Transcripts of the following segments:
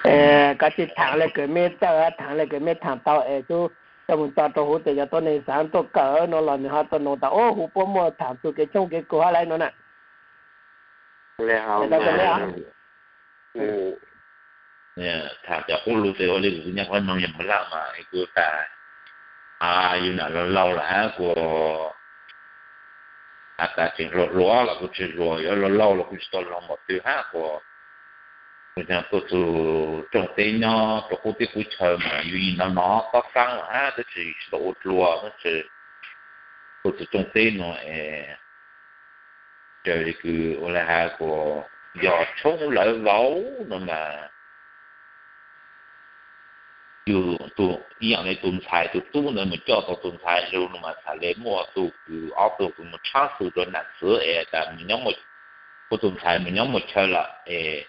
Koj tsis thaam le kws meb txawj, thaam le kws meb thaam tau es xub coj mus tso rau huv tes yog tuab neeg xaav tuaj kawm no los nwg ho tuaj noog tas, ub, huv puab muaj thaam txug kev tsoob kev kug hab lawm no na. Thaam cov qub lug tes ua le kuv nyob qhov noog yog Nplog mas kuv tas, yug nam laug laug lawm hab kuas has tas tseem hluas hluas los kuv tsis hluas, yuav laug laug los kuv tsis tau laug npaum twg hab kuas kuv tuaj txug tsooj teb nyob rau qub teb qub chaw mas yug yeej nov nov tob xaab lawm hab tab sis tsis tau ua dlua tab sis tuaj txug tsooj teb no es raws li kws ua le has kuas yog tshoob lawv vauv no mas yug ib yaam le tug ntxhais tug tub ntawd mus coj tau tug ntxhais lug no mas txhad le muaj tug kws ob tug kws mus tshaab xu rua nam txwv es tas mus nyob, ua tug ntxhais mus nyob muaj chaw lawm es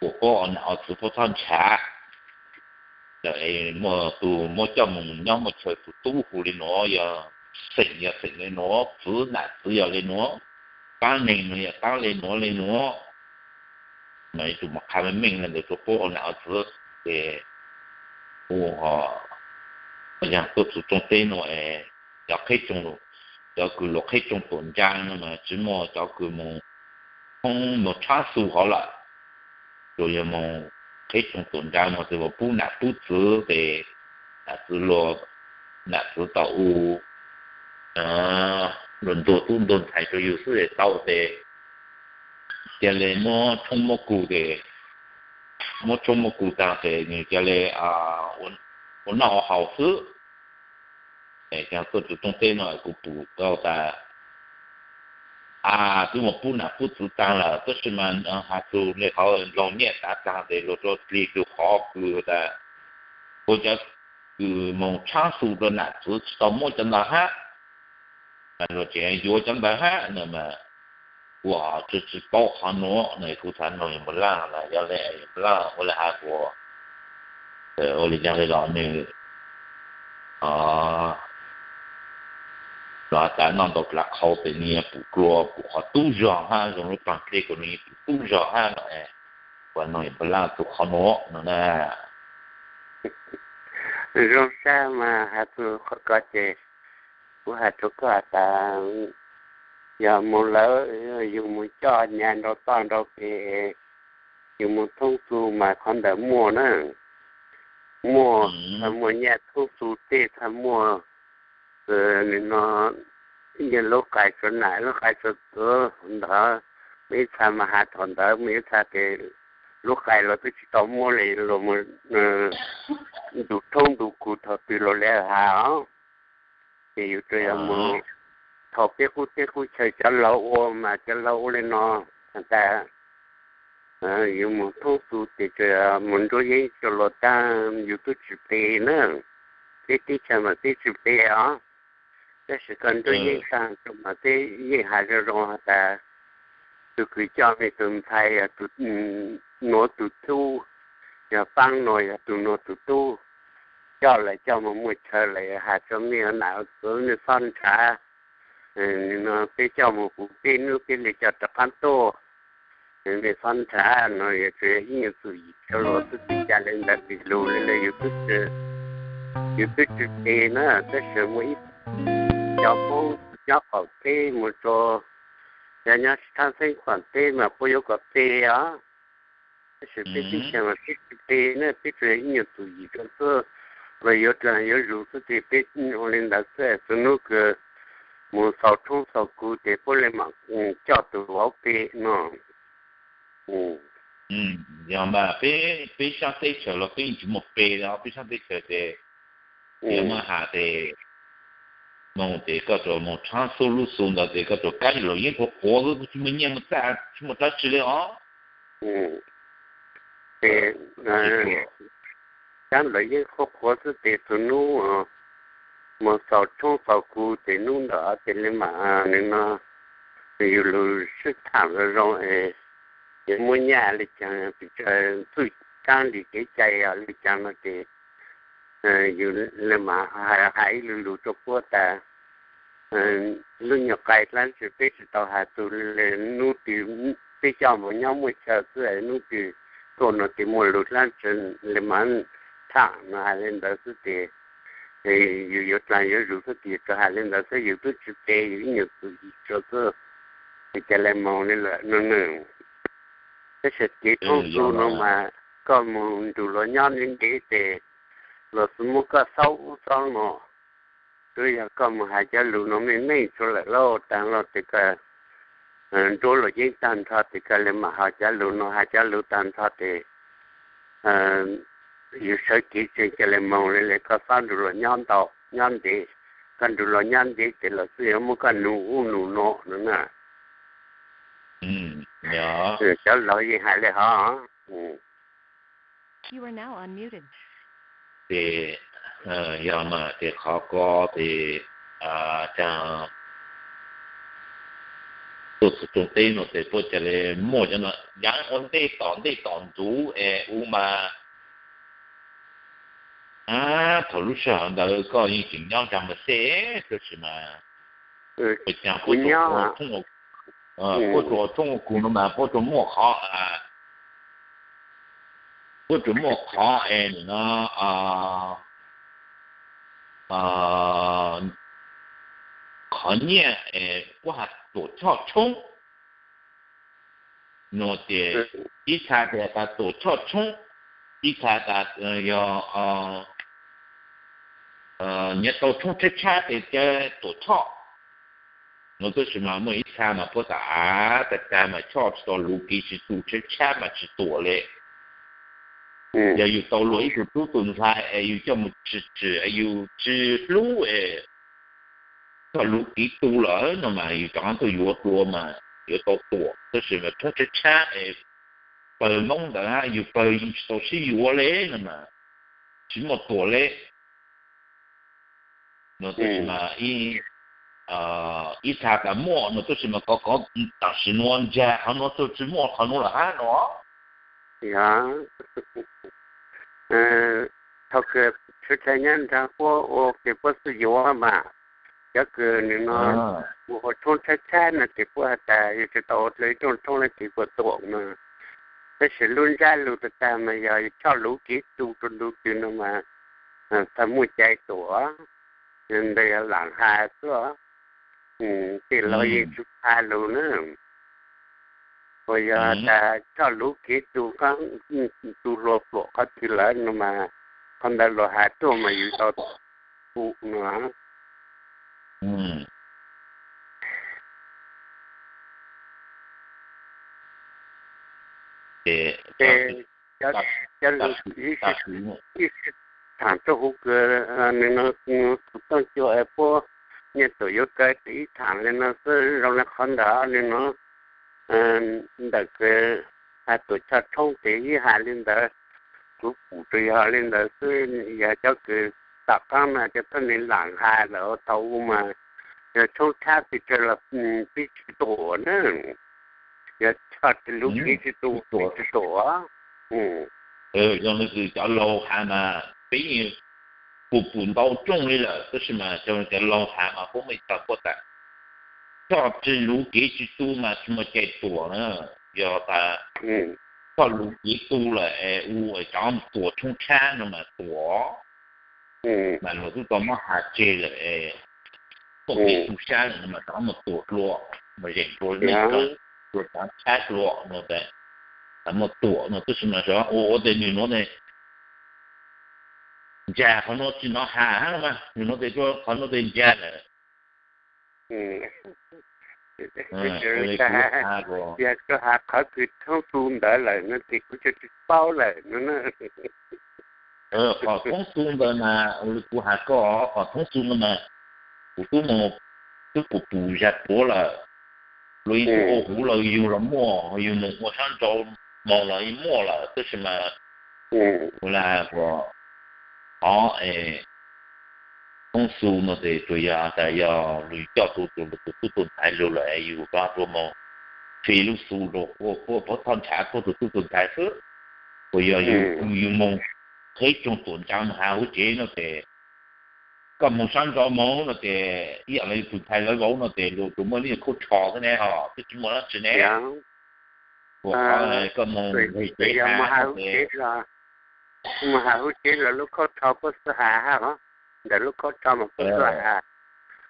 kuas puab ua nam ua txwv puab txhob ntshav lawm es muaj tug muab coj mus nyob muaj chaw, tug tub hu le nuav, yog xeem yog xeem le nuav, txwv nam txwv yog le nuav, paab neeg nuav yog paab le nuav le nuav. Mas ib tug mas qha meej meej le ntawd rua puab ua nam ua txwv ces hu os, yog tuaj txug tsooj teb no es cov qheb tsoo, cov kws luas qheb tsoo tuam ntsaa no mas tsis muaj, cov kws mus thoob mus tshaab xu hov lawm, tsuas yog mus qheb tsoo tuam ntsaa no tes ua pub nam pub txwv tes nam txwv luas, nam txwv tau u luas ntuag tub ntuag ntxhais rua yug xwb es tau tes ca le muab tshoob muab kug tes, muab tshoob muab kug taag tes nwg ca le ua noj ua haus xwb. Es tuaj txug tsooj teb no kuv pum tau tas a, twb mus pub nam pub txwv taag lawm tab sis mas has txug le qhov nplaug nyiaj tav taag tes luas rua plig tug qhov kws tas ua cov kws mus tshaab xu rua nam txwv tsis tau muab cov ntawd hab, mas luas tseem yuav cov ntawd hab no mas kuv tsis paub qhov nuav no kuv xaav noog yawg Npawg Laj na, yog le yawg Npawg Laj ua le has kuas ua le caag le los nwg los tas noj ntau plav qhau tes nwg pum dlua pum qhov tub zog hab zoo lub paag dlej kuas nwg pum tub zog hab no, kuv noog yawg Npawg Laj txug qhov nuav no na. Zoo sab mas has txug qhov ko ces kuv has rua koj tas yog mus lawm yug mus coj nyas nrau toj nrau kev, yug mus thoob txug mas qhov ntawd muaj na, muaj, txhaj muaj nyaj thoob txug tej txhaj muaj, no, yog lub qais tsua nam lub qais tsua txwv ntawd, muaj ib txha mas has thaum ntawd muaj ib txha tes lub qais los twb tsis tau muab li los mus ntu thoob ntu kug thaum twg los le has os. Ces yus tsuas yog mus thaum peb qub teb qub chaw cov laug ua mas cov laug ua li no has tas yus mus thoob txug tes tsuas mus nruab yeeb rua luas taag yus twb tsis pe na, peb teb chaws mas peb tsis pe os. Tab sis koj nruab yeeb taag rua mas peb yeej has zoo zoo has tas tug kws coj mej tug ntxhais yog tus nuav tug tub, yog paab nuav yog tug nuav tug tub, coj lawm coj mus muaj chaw lawm has rua mej nam txwv mej txhob nrhav. No peb coj mus puv peb nub peb le coj rov qaab tuaj. Mej txhob nrhav no yog tsuas yog ib nyuag txuj yim rua luas xwb, tsis ca le ntawd pim lug le le yus twb, yus twb tsis pe na, tab sis muaj ib cov Hmoob nyob qaum teb mus rua cov nyob thaab xeeb qaum teb mas puab yuav kom pe os. Tab sis peb teb chaws mas peb tsis pe na, peb tsuas yog ib nyuag txuj yim rua xwb, los yuav dlaag yuav zug xwb tes peb ua le ntawd xwb, txhua nub kws mus xaus thoob xaus kug tes puab le maam coj tug vauv pe no. Yog mas peb, peb sab teb chaws los peb yeej tsis muaj pe os, peb sab teb chaws tes yog muaj has tes moog tes koj tsuas moog tshab xub lub xu ntawd tes koj tsuas kab lawv yeeb qhuav qhuav xwb, tsis muaj nyiaj muaj txaj tsis muaj dlaab tsi li os. Ces kab lawv yeeb qhuav qhuav xwb tes txhua nub mus xaus thoob xaus kug tes nub ntawd tes le maam no yus lug sib thaam zoo zoo es yuav muab nyaj le caag, txuj kaab li kev cai os le caag no ces yus le maam has ib lu lug rua puab tas lub nyuag qai dlaab tsi peb tsis tau has txug le nub twg peb coj mus nyob muaj chaw xwb, hnub twg tuaj no ces muaj lus dlaab tsi le mas tham no hais li ntawd xwb ces yus yuav dlaag yuav zug xwb ces tsuas hais li ntawd xwb, yus twb tsi pe yus ib nyuag txwm yim tsuas xwb, ces ca le moog li lawm no ne. Tab sis kev thoob tu no mas koj mus nrug luas nyob ntev ntev ces luas xub muab koj xaub ub xaub no. Twb yog koj mus has cov lus no meej meej tsuag lawm lauj, taag lug tes koj nruab luas yeeb taag nrho tes koj le mam has cov lus no, has cov lus taag nrho tes yus sawv kev tseeg ca le moog le le koj xob nrug luas nyob ntau nyob ntev. Koj nrug luas nyob ntev tes luas xwb yuav muab koj nug ub nug no no na. Cov laug yeej hais li hov. Ces yog mas ces qhov ko ces ca tuaj txug rooj teb no ces puab ca le muaj cov no yaav ua ntej tom ntej tom ntxuv es ua mas thaum lub sij hawm ntawd koj yeej tseem nyob nraag mas xwb, tab sis mas puab tsuas thoob ua kug no mas puab tsuas muaj qhov, puab tsuas muaj qhov es no qhov nyiaj puab has tuam choj tshoob no ces ib txha tes tas tuam choj tshoob, ib txha tas yog nyiav tau tshoob tshab tshab tes cas tuam choj no. Tab sis mas muaj ib txha mas puab tas av tag tag mas choj tsis tau luv kev tsis tu tshab tshab mas tsis tuam le. Yog yus tau luag ib tug tub tus ntxhais es yus coj mus tsim tsim es yus tsis hlub es choj luv kev tu lawm no mas yus rov qab tuaj yuav dlua mas yuav tau tuam, tab sis mas tshoob tshab tshab es pawg Moob ntawd yus pawg yeej tsis tau sib yuav le no mas tsis muaj tuam le. No tab sis mas ib txha tas muaj no tab sis mas kov kov tam sim nuav ntsag qhov nuav txug tsis muaj qhov nuav lawm hab no. Yog thaum kws sawv dlawg nyob nraag puab ua ke puab xub yuav mas cov kws nwg no ua tshoob tshab tshab no ces puab has tas yog tsis tau ua dlua ib rooj tshoob le ces puab tuam mas. Tab sis lub ntsab lug tag tag mas yog choj luv kev tu rua ntu twg no mas txhaj muaj cai tuam. Ntawd yog laam has xwb, tej laug yeej tsi has lug na. Uas yog tas choj luv kev tu, tu hlua pluam qhov twg lawm no mas qhov ntawd luag has tuaj mas yus tau pum no. Cov lug ib thaam tuaj huv kws nwg no kuv tooj cua es puab nyiaj tuam yuav kaw tes ib thaam le no xwb zoo le qhov ntawd le no. Ntawm kws has tuam choj tshoob tes ib has le ntawd, kuv pum tsuas yog le ntawd xwb. Yog cov kws tom qaab mas cov tuab neeg laam has lawm thaum u mas yog tshoob tshab pes tsawg los peb tsis tuam na. Yog choj tsis luv kev tsis tu peb tsis tuam. Zoo le kws cov laug has mas peb yeej pum pum ntau tsooj le lawm, tab sis mas cov laug has mas puab muaj ib txha puab tas choj tsis luv kev tsis tu mas tsis muaj cai tuam na. Yog tas choj luv kev tu lawm es u es cov tuam tshoob tshab no mas tuam. Mas luag tub tau muab has tseg lawm es tuam kev tu sab lawm no mas cov muaj tuam dlua, mas zeem dlua neej dlua, cov tshab dlua no tas muaj tuam no. Tab sis mas ua ua tes nwg nuav tes ntsag qhov nuav tsis nov has mas nwg nuav tes qhov nuav tes ntsag lawm. Yog tsuas has qhov kws thoob tu ntawd lawm no ces kuv tsuas tsis paub lawm no. Qhov thoob tu ntawd mas ua li kuv has koj, qhov thoob tu no mas kuv tub mus, tub pum pum zag tuav lawm, luag yeej tub ua huv lawm, yug los muaj, yug mus ua sab nrau moog los yeej muaj lawm, tab sis mas ua li has qhov thoob xu no tes tsuas yog tas yog luag coj tug, tug, tug tub tug ntxhais lug lawm es yug rov rua moog fij lub xu rua puag pem thoj ntshav puag tug tub tug ntxhais xwb. Uas yog yug moog qheb tsoog tuam ntsaa moog has huv tsev no tes, koj moog sab nrau moog no tes ib yaam le tug ntxhais lawv vauv no tes luag tsuas muaj ib lub khaub tsho xwb ne ho twb tsis muaj dlaab tsi ne. Ua qhov koj mus nqis tsev yog mus has hauv tsev los, mus has hauv tsev los lub khaub rho puab xub has hab os, ntawm lub khaub rho mas puab xub has,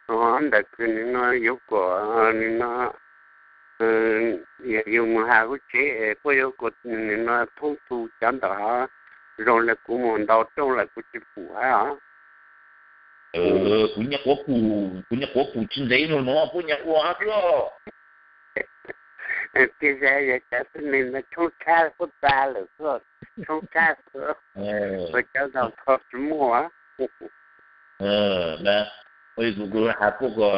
ntawm kws nim no yuav kom nim no yog yus mus has hauv tsev es puab yuav kom nim no thoob tug cov ntawm hov zoo le kuv mus ntau rooj lawm kuv tsis pum hab os. Kuv nyuam qhuav pum, kuv nyuam qhuav pum tsis ntev no no puab nyuam ua hab xwb. Tej zaum yog cov tib neeg ntawd tshoob tshab puab txav lawm xwb, tshoob tshab xwb, ua cov zaum kho tsis muaj. Kuv, kuv has puab ko,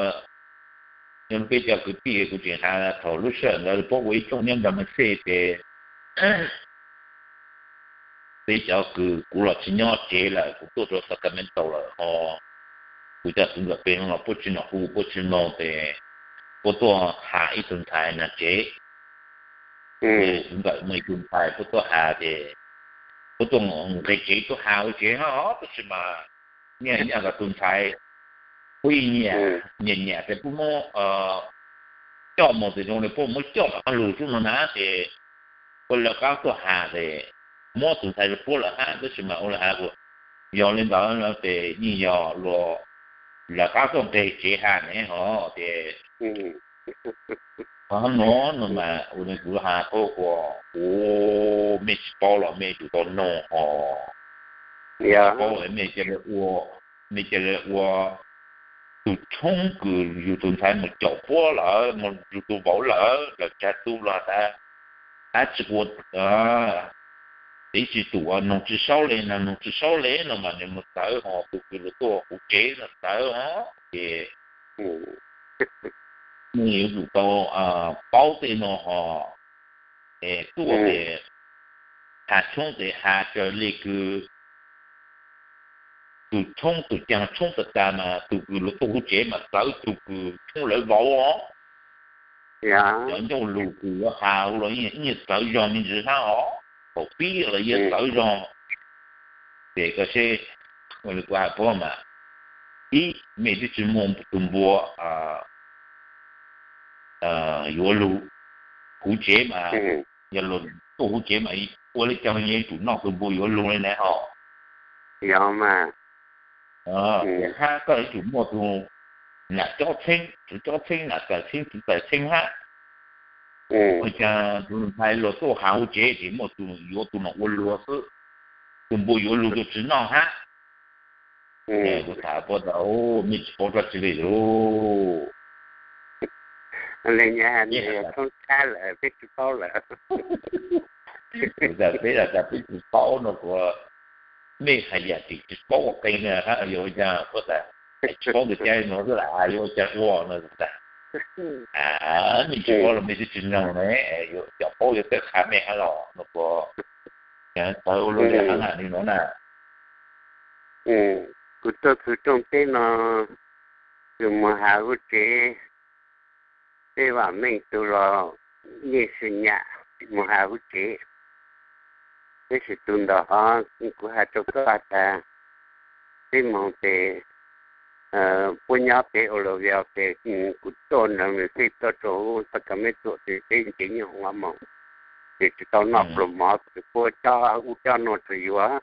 yog peb cov kwv tij kuv tseem has thaum lub sij hawm ntawd puab ua ib rooj nyob Nrag Mej Xej ces peb cov kws kuv los tsis nyob tsev lawm, kuv tuaj rau Sacramento lawm ho kuv cov txwv ntxawm pem no los puab tsis nov hu puab tsis mloog ces puab tuaj has ib tug ntxhais nram tsev. Txwv ntxawm muaj ib tug ntxhais puab tuaj has ces puab tuaj nqis tsev tuaj has hauv tsev hab tab sis mas nyiaj nyiaj kom tus ntxhais puab yeej nyiam nyiam nyiam ces puab muab coj mus ces zoo li puab muab coj los lug xwb no na ces puab lawv qab tuaj has ces muab tus ntxhais rau puab lawm hab tab sis mas ua li has yog li ntawd no ces yeej yog luag lawv qab tuaj nqis tsev has ne ho ces qhov no no mas ua li kuv has puab ua, kuv, mej tsis paub los mej tsum tau noog ho, mej tsis paub mej ca le ua, mej ca le ua tus tshoob kws yug tus ntxhais mus caum puab lawm, mus yug tus vauv lawm, lawv tsa tu los tas, ab tsis ua, ib tsis tus ua noog tsis saub le no, noog tsis saub le no mas nws mus txawv ho tus kws luag tuaj huv tsev no txawv ho ces mej yuav tsum tau paub tej no ho es tuaj ces has tshoob ces has raws li kws tus tshoob tus caag tshoob tas tas mas tus kws luag tuaj huv tsev mas txawv tus kws tshoob lawv vauv os. Cov ncauj lus kws yuav has los yeej txawv zog me ntsis hab os, thaum pib los yeej txawv zog. Ces koj seb, ua li kuv has puab mas, ib, mej twb tsis muaj tus npua yuav lug huv tsev mas, yog luag tuaj huv tsev mas ua li cas yeej yuav tsum noj tus npua yuav lug li na ho. Yog mas, hab koj yuav tsum muaj tus nam cob txheeb, tswv cob txheeb, nam txais txheeb, tswv txais txheeb hab. Ua cas tus ntxhais luag tuaj has huv tsev ces muaj tus yuav tus no ua luag xwb, tus npua yuav lug tus tsis noj hab. Kuv tham puab tas, mej tsis paub dlaab tsi li lauj. Li nyob has nws yog thoob tshab lawm peb tsis paub lawm. Kuv tas peb, tas peb tsis paub no kuv, mej has yam tsis, tsis paub ua qee na hab, yuav ua cas puab tas, tsis paub ntawd cas no xwb las, yuav ua cas ua no tas. Mej tsis paub los mej twb tsis noog ne, yuav cov paub yuav txawj qha mej hab los no kuv, txawv ua luaj li hab na li no na. Kuv tuaj txug rooj teb no, tug mus has huv tsev, peb vam meej tug los yeej sim nyam mus has huv tsev. Tab sis tus ntawm hov kuv has rau koj tas, peb moog tes puab nyob pem Oroville tes kuv tuaj nrog nws tej tuaj rau Sacramento tes peb nce nyuag hov moog, ces tsis tau noj pluas mov ces puab cob ub cob no rau yuav.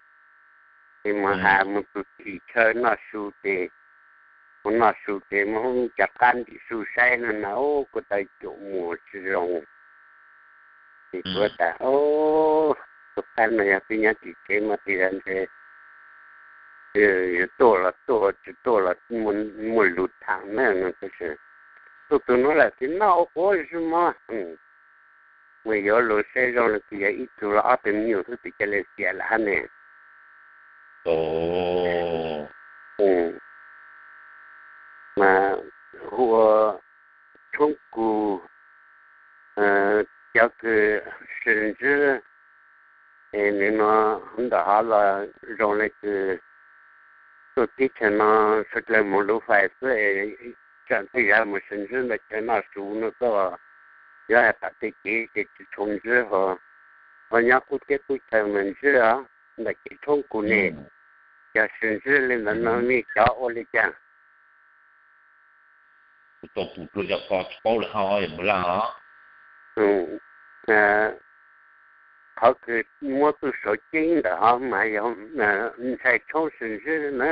Ces mus has mus txug tim chaw noj su ces, mus noj su ces mus cov qab ntim su saib no na, kuv tau caum muag tsis zoo. Ces kuv tas, tus qab no yog peb nyob tim tsev mas tij laug ntshe yuav tuaj los tuaj, tsis tuaj los muaj lug tham na no tab sis tuaj txug no lawm ces noj ua quav zig mog. Mus yuav lug saib zoo li kws yog ib tug los ob tug me nyuam xwb tes ca le xiam lawm hab ne. Mas hu ua Tshoob Kug, cov kws sib ntsib es nws no ntawm hov los zoo le kws tuaj teb chaws no sawv dlawg mus lub fais xwb es tsam tej zaum mus sib ntsib ntawm chaw noj su no xwb, yuav has tas tej kev ces tsis tshua ntsib ho, ho nyob qub teb qub chaw mas ntsib os. Ntawm kev Tshoob Kug ne, yog sib ntsib li ntawd no nej cov ua li cas? Kuv tau pum dlua yog koj tsis paub lawm hab Yawg Mus Laj os. qhov kws muab txuj suav ceeb ntawm ho mas yog ntshai tshoob sib ntsib na.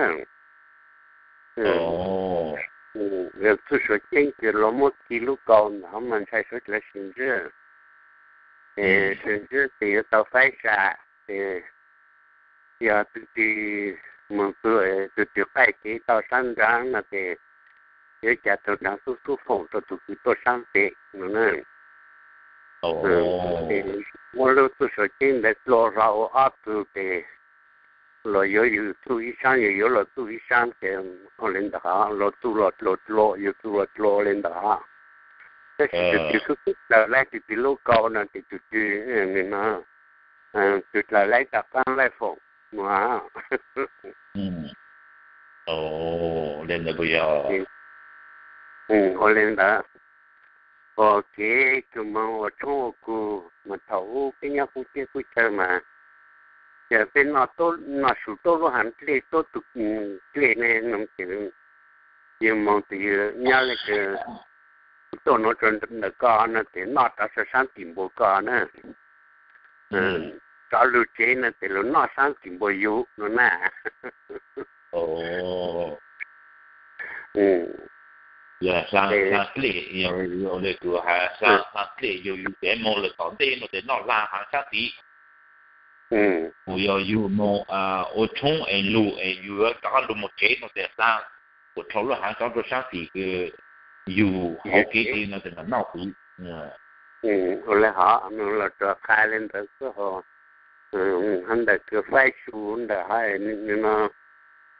Yog txuj suav ceeb kws luag muab khi lub kaus ntawm ho mas ntshai suav dlawg sib ntsib. Sib ntsib ces yuav tau faib sam ces yog tus twg mus txug, tus twg qaij cev tau sab nraav no ces yuav cas tau nraav xub xub foom rau tus kws tuaj sab pem no na. Muab lub txuj suav ceeb ntawd dlua hlo ua ob tug ces luag yuav yug txuj ib sab, yug yuav luag txuj ib sab ces ua li ntawd, luag txuj luag dlua, yug txuj luag dlua ua li ntawd. Tab sis tus twg xub xub dlawg laib tus twg lub kaus no ces tus twg no, tus dlawg laib rov qaab laij foom no. Ua li ntawd, ua li ntawd, ua kev kws moog ua tshoob ua kug mas thaum ub peb nyob qub teb qub chaw mas yog peb noj su tuab lub haav dlej tuab tus dlej ne no ces yug moog tes yug nyob le kws tuaj nuav rua ntawm koj no tes noj rov sab tim npua koj na. Rov lug tsev no tes lug noj sab tim npua yug no na. Yog sab dlej, yog le kws has sab dlej yug yug tes moog lawm tom ntej no tes noj hla haav sab tim. Kuv yog yug moog ua tshoob es lug es yug rov lug moog tsev no tes xa kuas rho lub haav rov rua sab tim kws yug hauv kev ti no tes mam noj kuv. Ua le hov los rua qha le ntawd xwb ho. Hov ntawm kws faib su ntawm hov no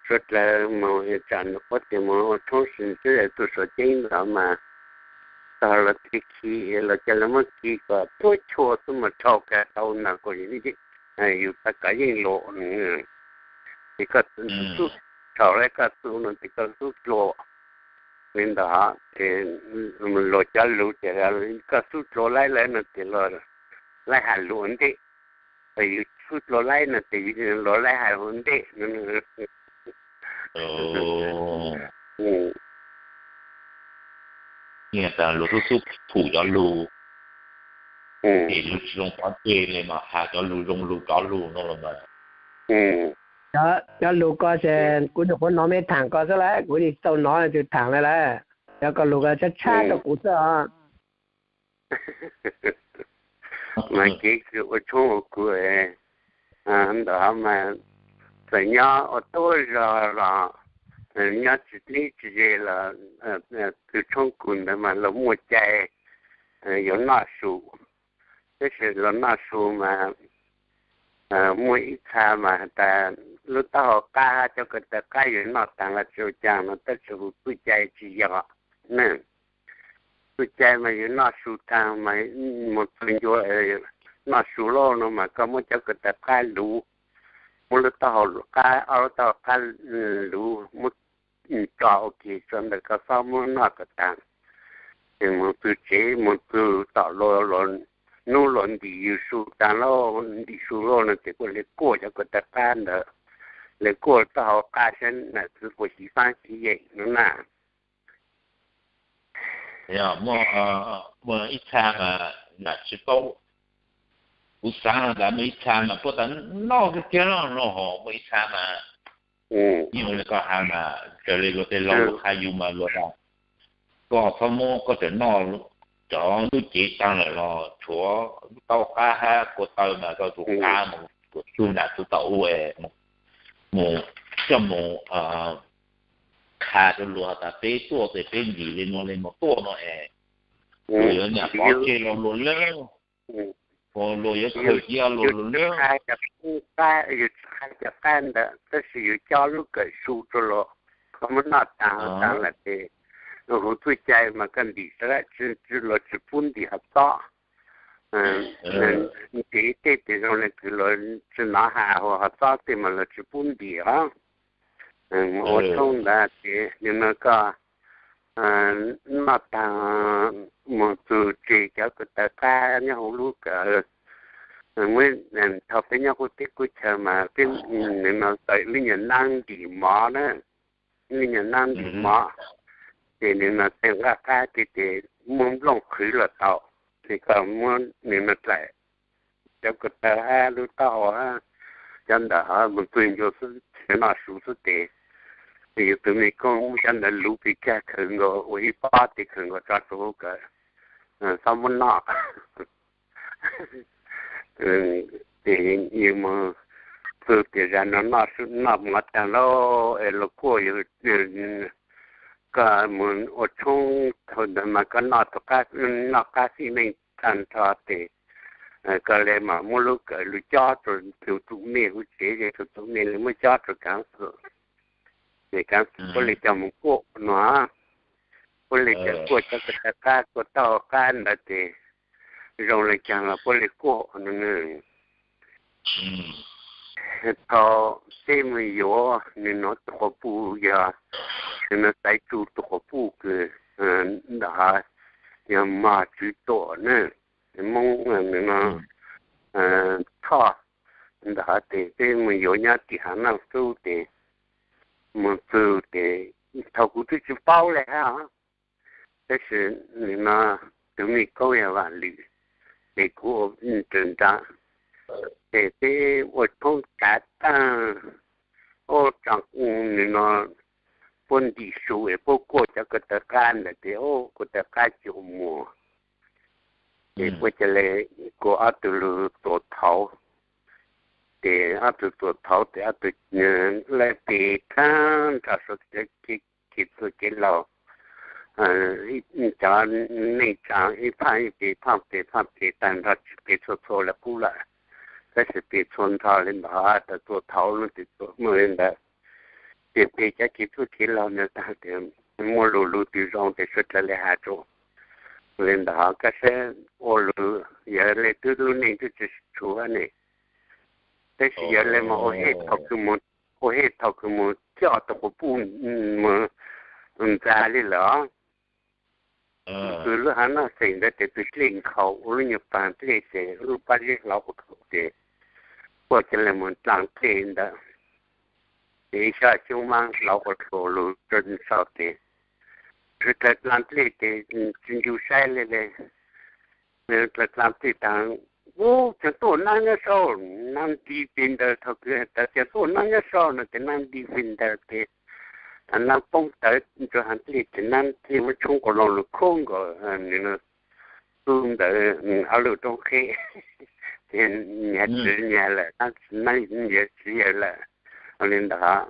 suav dlawg moog tsam nws quab tias moog ua tshoob sib ntsib txuj suav ceeb ntawd mas tog los tig khi los ca le muab khi kom tuab chua xwb mas rhau kag tau ntawd kuas yug tau kov yeej lug. Ces koj xub rhau le koj xub no tes koj xub dlua li ntawd ces luag cov lug ces koj xub dlua laib lawm no ces luag laib has lug ua ntej, yug xub dlua laib no ces luag laib has ua ntej. Luag xub xub phum cov lug, ces lug tsis zoo pov tseg le mas has cov lug zoo lug rov lug no los mas. Cov lug ko ces kuv nyuam qhuav hnov mej thaam ko xwb lawm, kuv tsis tau hnov tug thaam le lawm. Cov ko lug ko tshab tshab rau kuv xwb os. Mas kev kws ua tshoob ua kug ntawm mas txawm nyob ua tuab zog los nyob tsis dleb tsis ze los tug tshoob kug ntawd mas luag muaj cai yuav noj su. Tab sis luag noj su mas muaj ib txha mas has tas lub taub hau qab cov ko taw qab yuav noj taag los tsis ua caag no tab sis huv txuj cai tsis yog ne. Txuj cai mas yug noj su taag mas mus txug ncua noj su lauj no mas koj muab cov ko taw qab luv, muab lub taub hau qab, ob lub taub hau qab luv muab tso ua ke tso ntawm koj xob muab noj kom taag. Ces mus txug tsev mus txug tom luag nub luag ntim yug su taag lauj, ntim su lauj no ces kuj le kuaj cov ko taw qab ntawd, le kuaj taub hau qab saib nam txwv puas xyiv faab xyiv yeem no na. Yog muaj ib txha mas nam tsis paub, kuv xaav tas muaj ib txha mas puab tas noj kawg kiag no ho muaj ib txha mas yeej ua le koj has mas raws le luag tej laug lug qha yug mas luag tas koj txhob muab koj tseem noj cov lub cev taag lawm los tshuav lub taub qab hab kua taw mas koj tug qab mus kuas tug nam txwv tom u es mus coj mus qha rua luag tas peb tuaj tes peb ntim le nuav le nuav tuaj no es luag yuav nyam pov tseg los luag lawm, luag yuav khaws cia luag luag lawm. Yug tsis qha cov qab ntawd tab sis yug coj lub kawm su rua luag, koj muab noj taag taag lawm tes huv txuj cai mas koj ntim sawv daws, luag tsis pub ntim hov txob. Ntim tej tes zoo le kws luag tsis nov has, hov txob tej mas luag tsis pub ntim os. Ua tshoob ntawd ces nim no koj noj taag mus txug tsev cov ko taw qab nyob huv lub kawm. Muab thaum peb nyob qub teb qub chaw mas peb nim no tawm lub nyuag naab ntim mov na, lub nyuag naab ntim mov, ces nim no tej nqaj qab ces muab nplooj qhwv los tau. ces koj muab nws no dlaim cov ko taw hab lub taub hau hab cov ntawd ho mus txug ncua xwb, noj su xwb ces yus tus me koob muab cov ntawd luv pes tsawg khaws nkaus ua ib pob ces khaws nkaus tso rau hauv kawm, txhob muab noj. Ces yus mus txug tias zag no noj mov taag lauj es luag kuaj yus, koj mus ua tshoob thaum ntawd mas koj noj, noj qab xij meej tag nrho ces koj le mas muab lub kawm lug cob rua tug tub me huv tsev, tug tub me le muab cob rua kaav xwm, ces kaav xwm puab le coj mus kuaj no, puab le coj kuaj cov ko taw qab, kuaj taub hau qab ntawd ces zoo le caag los puab le kuaj no. Thaum peb mus yuav nws no tus quas puj yog, nws no Xaiv Tsu tus quas puj kws ntawd yog Mog Tswv Tuam na, Moob nws no Thoj, ntawd ces peb mus yuav nyob tim Hav Naj Xub ces mus txug ces thaum kuv twb tsis paub le hab, tab sis nws no tus me koob yog Vam Lwm, ces kuv ua nrawm nra, ces peb ua tshoob tav taag, ua tso nws no puab ntim su es puab kuaj cov ko taw qab ntawd ces ua ko taw qab cuag muas, ces puab ca le kuas ob tug lug tuam thauv, ces ob tug tuam thauv ces ob tug le pes tag nrho sau kev txuj kev laug, cov neej tsaa ib phaj ib pes phaj pes phaj pes tag nrho tsis pes txhua txhua le qub lawm, tab sis pes txhua nrho le ntawd tas tuam thauv no ces tuam muaj le ntawd, ces pes cov kev txuj kev laug ntawd tag ces muaj lug lug twg zoo ces suav dlawg le has rua le ntawd, koj saib ua lug yog le twb lub neej twb tsis tshuav ne, tab sis yog le mas ua hej thaum kws mus coj tus quas puj mus ntxa li lawm os. Tug lub hav noj xeem ntawd ces tug dlej nkhaus ua lub nyuag paag dlej ces lub pab zeb hlauv ua dhau ces puab ca le mus dlaa dlej ntawd, ces ib xyob xyoob mab hlauv ua dhau lug rua sau ces, thaum dlaa dlej ces tsis ncu saib le le, dlaa dlej taag, ub, tseem tuaj nab nyob sau, nab nti pes ntawd, thaum kws tas tseem tuaj nab nyob sau no ces nab nti pes ntawd ces nab poob tawv rua hav dlej ces nab thiaj muab tshoob quas loo lug khoob nkaus nws tub ntawd ob lub roob qheb, ces nyag txwv nyag lawm, nab yawg txwv yawg lawm. Ua le ntawd,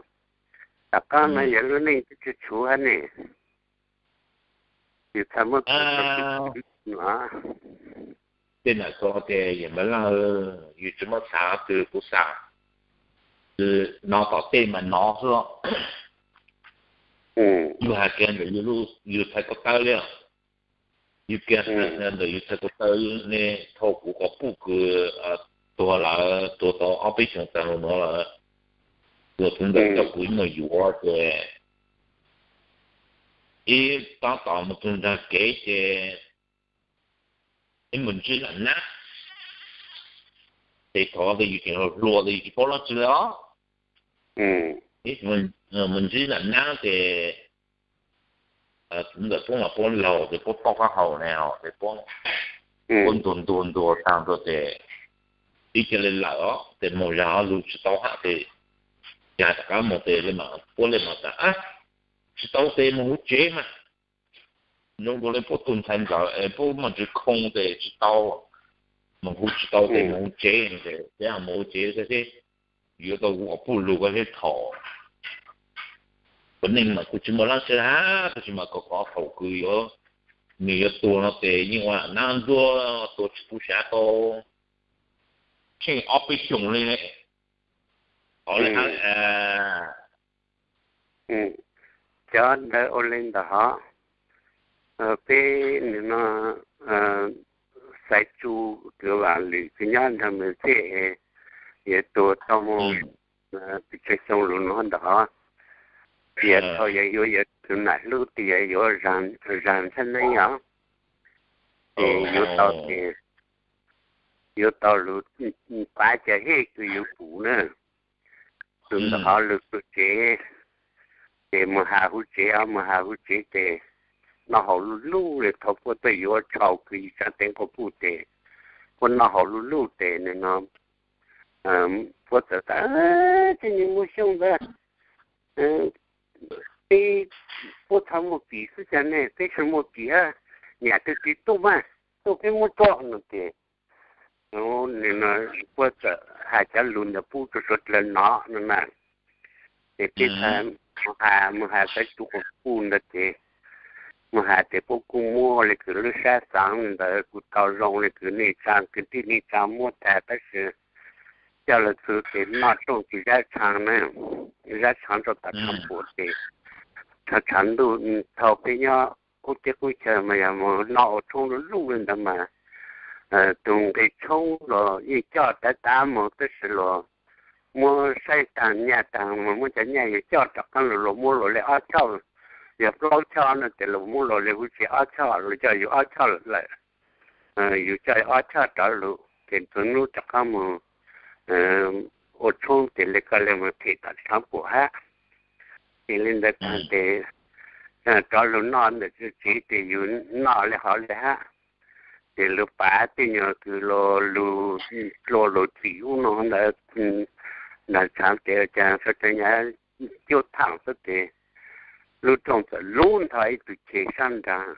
tom qab no yog lub neej twb tsis tshuav hab ne, yus txhaj muab tej nam txog tias yawm Npaj Laj, yus tsis muab xav twg kuv xav, nov tom tej mas nov xwb. Yus has kiag ntawm yus txhais ko taw li, yus kiag ntawm yus txhais ko taw ne, thaum kuv quas puj kws tuag lawm, tuag tau ob peb xyoos taag lug nuav lawm, tuag txug ntawm coj kuv ib muag yuav ces ib tab tom mus txug nraag kev ces ib mus ntsib nam nab, ces thaum ntawd yus tseem hluas ntawd yus tsis paub dlaab tsi le os. Mus ntsib nam nab ces ntawm puab mas puab laug ces puab paub qab hau ne, ces puab ntuag ntuag ntuag taag nrho ces ib ca le lawm os, ces moog zag lug tsis tau hab ces, yog tom qab moog ces puab le mas tas tsis tau ces moog huv tsev mas, zoo dua le puab tug ntxhais ntxawm es puab muaj ntsis khoo ces tsis tau, moog huv tsis tau ces moog huv tsev, ces peb moog huv tsev seb yuav tau quas puj lug koj seb thaum ua neej mas kuj tsis muaj dlaab tsi hab, tab sis mas kom kov thaum kws yuav, nws yuav tuag no ces yeej ua nab ntsuag tuag tsis tu sav tau tsheej ob peb xyoos li. Cov ntawd ua le ntawd hov, peb nws no Xaiv Tsu kws Vam Lwm kws nyob nrag Mws Txej, yawg tuag tau mus pes tsawg xyoo lug no ntawd hov, yawg thaum yawg yuav yawg tus nam hlub tes yawg yuav zag ntxhab neeb os, ces yuav tau ces yuav tau lug pav ca hej kws yuav pum na. Tus ntawd hov lug txug tsev, ces mus has huv tsev os, mus has huv tsev ces noj haus luj luj li, thaum puab tuaj yuav tshau kws yim tsaab teev quas puj tes, puab noj haus luj luj tes nws no, puab txawm tas, Txij nwg muaj xyoo ntawd peb, puab txhaj muaj pim xwb cas ne, peb tsis muaj pim, nyam twg tsis tuaj mas, tuaj peb muab tso no ces puab txawm has cov lug ntawd pub rua suav dlawg no no na. Ces peb txhad mus has, mus has Xaiv Tsu Quas Puj ntawd ces mus has ces puab kuj muab le kws lub sab xaav ntawd kuj tau zoo le kws neej tsaa, kwv tij neej tsaa muab tag tab sis coj lug txug ces noj rooj tsis zab tshaav na, zab tshaav rau tom tshav puam ces tshav ntuj thaum peb nyob qub teb qub chaw mas yog mus noj ua tshoob luj luj li ntawd mas tug nqi tshoob los yeej coj tav tav mus tab sis los muab saib taag nyaj taag mas muab cov nyaj yuav coj rov qaab lug los muab luas le ob choj, yog plaub choj no ces los muab luas le huv tsi ob choj, los coj yus ob choj lawm, yus coj ob choj rov lug ces txug nub rov qaab mus ua tshoob ces le koj le mus them tom tshav puam hab. Ces le ntawd taag ces rov lug noj ntawm tsev ces yus noj le hov le hab. Ces lug pav tej nyuag kws lug, lug hlua lug txim ub no ntawd, nraag tshav ces cas sawv tsees nyag cuab thaam xwb ces lub rooj txawm lub nrho ib tug ceg sab nraag,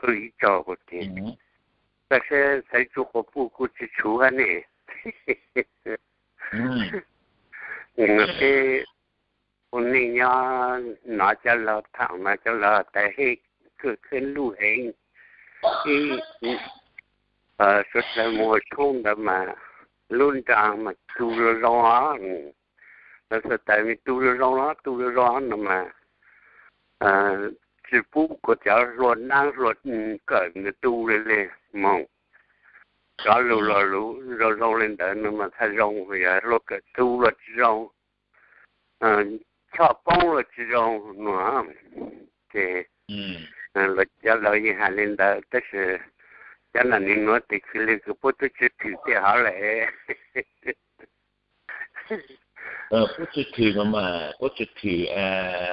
qw ib tsaug ces, Koj saib Xaiv Tsu Quas Puj kuj tsis tshuv hab ne. Peb ua neej nyob no cov laug thaam mas cov laug tas hej, kawg khwb luj heev, ib suav dlawg mus tshoob ntawd mas lub nraag mas tu zoo zoo os, lawv xav tas me tu zoo zoo los tu zoo zoo no mas tsis pub kuas cov hlua dlaab hlua kawm ntawd tu le le moog. Cov lug los lug zoo zoo le ntawd no mas txhaj zoo, yog hlua kawm tu los tsis zoo, choj poob los tsis zoo no. Ces cov laug yeej has le ntawd tab sis cov nam nwg nuav tes khwv le kws puab tub tsi thwm tej hov le. Puab tsi thwm no mas puab tsi thwm,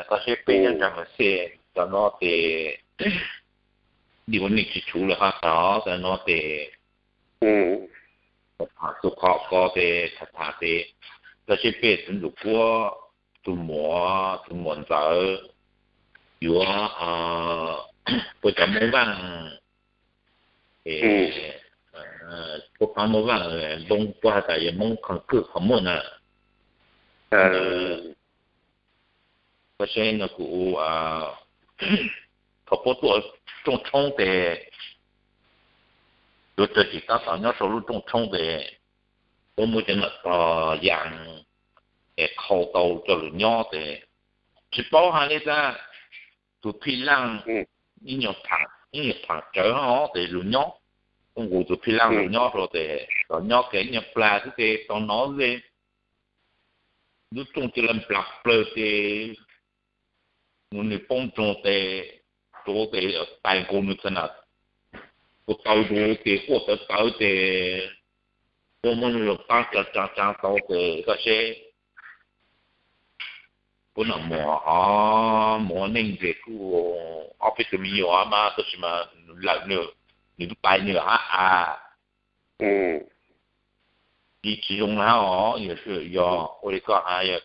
koj saib peb nyob nraag mas xij cov no tes yeej ua neej tsis tshuv le hov tod cov no tes tham txug qhov ko tes tham tham tes koj saib peb txwv ntxum puab tug muam, tug muam ntxawm yuav puab cov Moob Vaaj, puab paab Moob Vaaj, Moob puab has tas yog Moob Khoo Kwj qhov muaj na. Koj saib no kuv, thaum puab tuaj rooj tshoob tes, yuav tsawg tsis tab tom nyob sau lub rooj tshoob tes, puab muab cov nam tog yaas es qhau tau coj lug nyob tes, tsis paub has le tas, tug phij laaj ib nyuag phaam tsawv hov tes lug nyob, tuaj nqus tug phij laaj lug nyob rua tes, tom nyob kev ib nyuag plag xwb tes tau nov le lub rooj cia li nplag plawg tes, nws poob ntsoog tes, tuav tes tais nqus nws txha na, kuv taw nqus tes quaj tawv tawv tes, tuaj muab nws lug paab tsaa tsaa tau tes koj saib. Puab nam muam hov muaj neej ntseg kuj ob peb tug me nyuam mas tab sis mas lawm nws, nws tub pais nws hab as. Ib tsis zoo na os, yog ua li koj has yog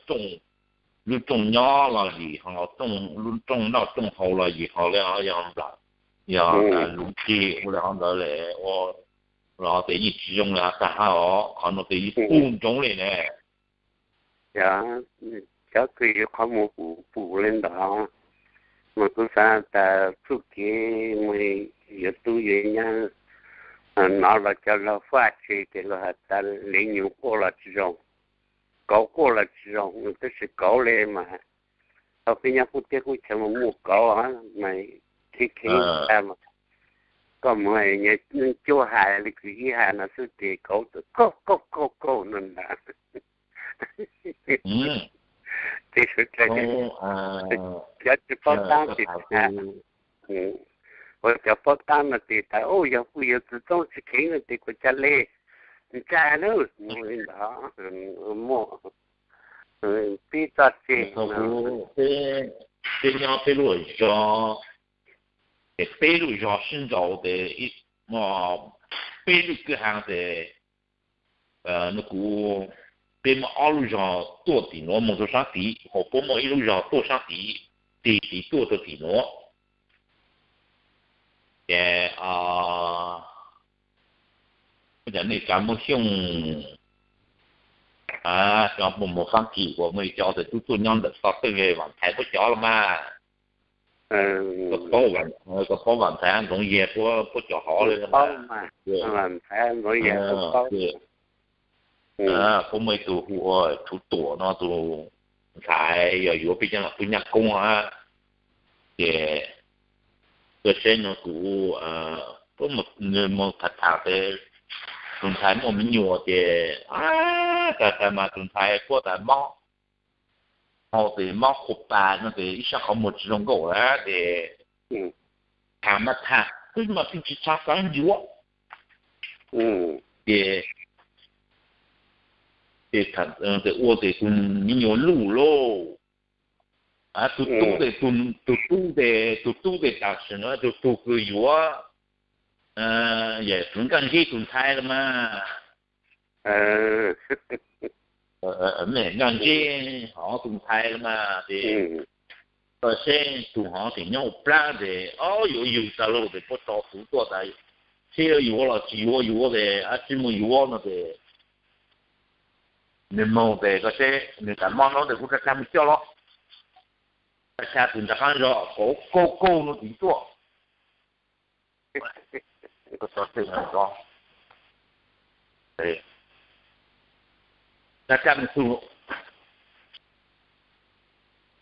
lub rooj nyob los yim ho, lub rooj noj rooj haus los yim ho le yog nplawm, yog lub ceg ua le hov ntawd le, ua los tes yeej tsis zoo le tag hab os, qhov no tes yeej tu ntsoov le ne. Yog cov kws yuav qhov muag pum pum le ntawd, mas kuv xav tas txuj kev mus yuav tub yuav nyab no los cov laug faj tseg tes luag has tas le nyuam quaj los tsis zoo, kauv quaj los tsis zoo, tab sis kauv le mas thaum peb nyob qub teb qub chaw mas muaj kauv mas kheev kheev tas mas koj mus cuab has le kws ib has no xwb tes kauv txawm kauj kauj kauj kauj no ntag. Tes suav dlawg cov tsis paub taab tes tas, ua cov paub taab no tes tas, u, yog kuj yuav txwv txoob tsis kheev no tes kuv ca le ntsa na, mus li ntawd, muaj pib txoj tseg. Peb nyob peb lub zog Ces peb lub zog sib ntaus ces, peb lub kwj ha ces, nws kuv, peb muaj ob lub zog tuaj tim nuav moog rua saab tid, hos puab muaj ib lub zog tuaj saab tid, tig tiv tuaj rua tim nuav. Ces cov nej cov Moob Xyooj, cov puab moog Faab Kis uas muaj ib co tes tub tuaj nyob ntawm toj teej Vaam Thaiv puab cov los mas. Koj paub Vaam Thaiv Ntxoov Yag puab cov hov le, puab muaj ib tug hu ua Tsuv Tuam no, tus ntxhais yog yuav peb cov nam puj nyaj koob hab. Ces koj saib no kuv, puab moog tham tham tes tus ntxhais muaj me nyuam ces, tag tag mas tus ntxhais puab tas mob, hau tes mob qhua pas no tes ib sab qhov muag tsi zoo nkauj lawm tes tham mas tham xwb mas pheej tsi tshua xaav yuav. Ces, ces ua tes tus me nyuam luj lauj. Tus tub tes, tus tub tes, tus tub tes tam sim no tus tug kws yuav, yog tug nkaaj ntseb tus ntxhais los mas. Nkaaj ntseb hov tus ntxhais los mas tes, koj saib tus hov tes nyob ua plab tes, o, yuav yug tag lauj tes puab tso tug tuaj tas, seb yuav los tsi yuav, yuav tes tsi moog yuav no tes, nws moog tes koj saib nws tas mob no tes kuv rov qab moog coj los. Tag kis tus nraag qaab zog kauv kaug kaug no tiv tuaj. Tag kis tus,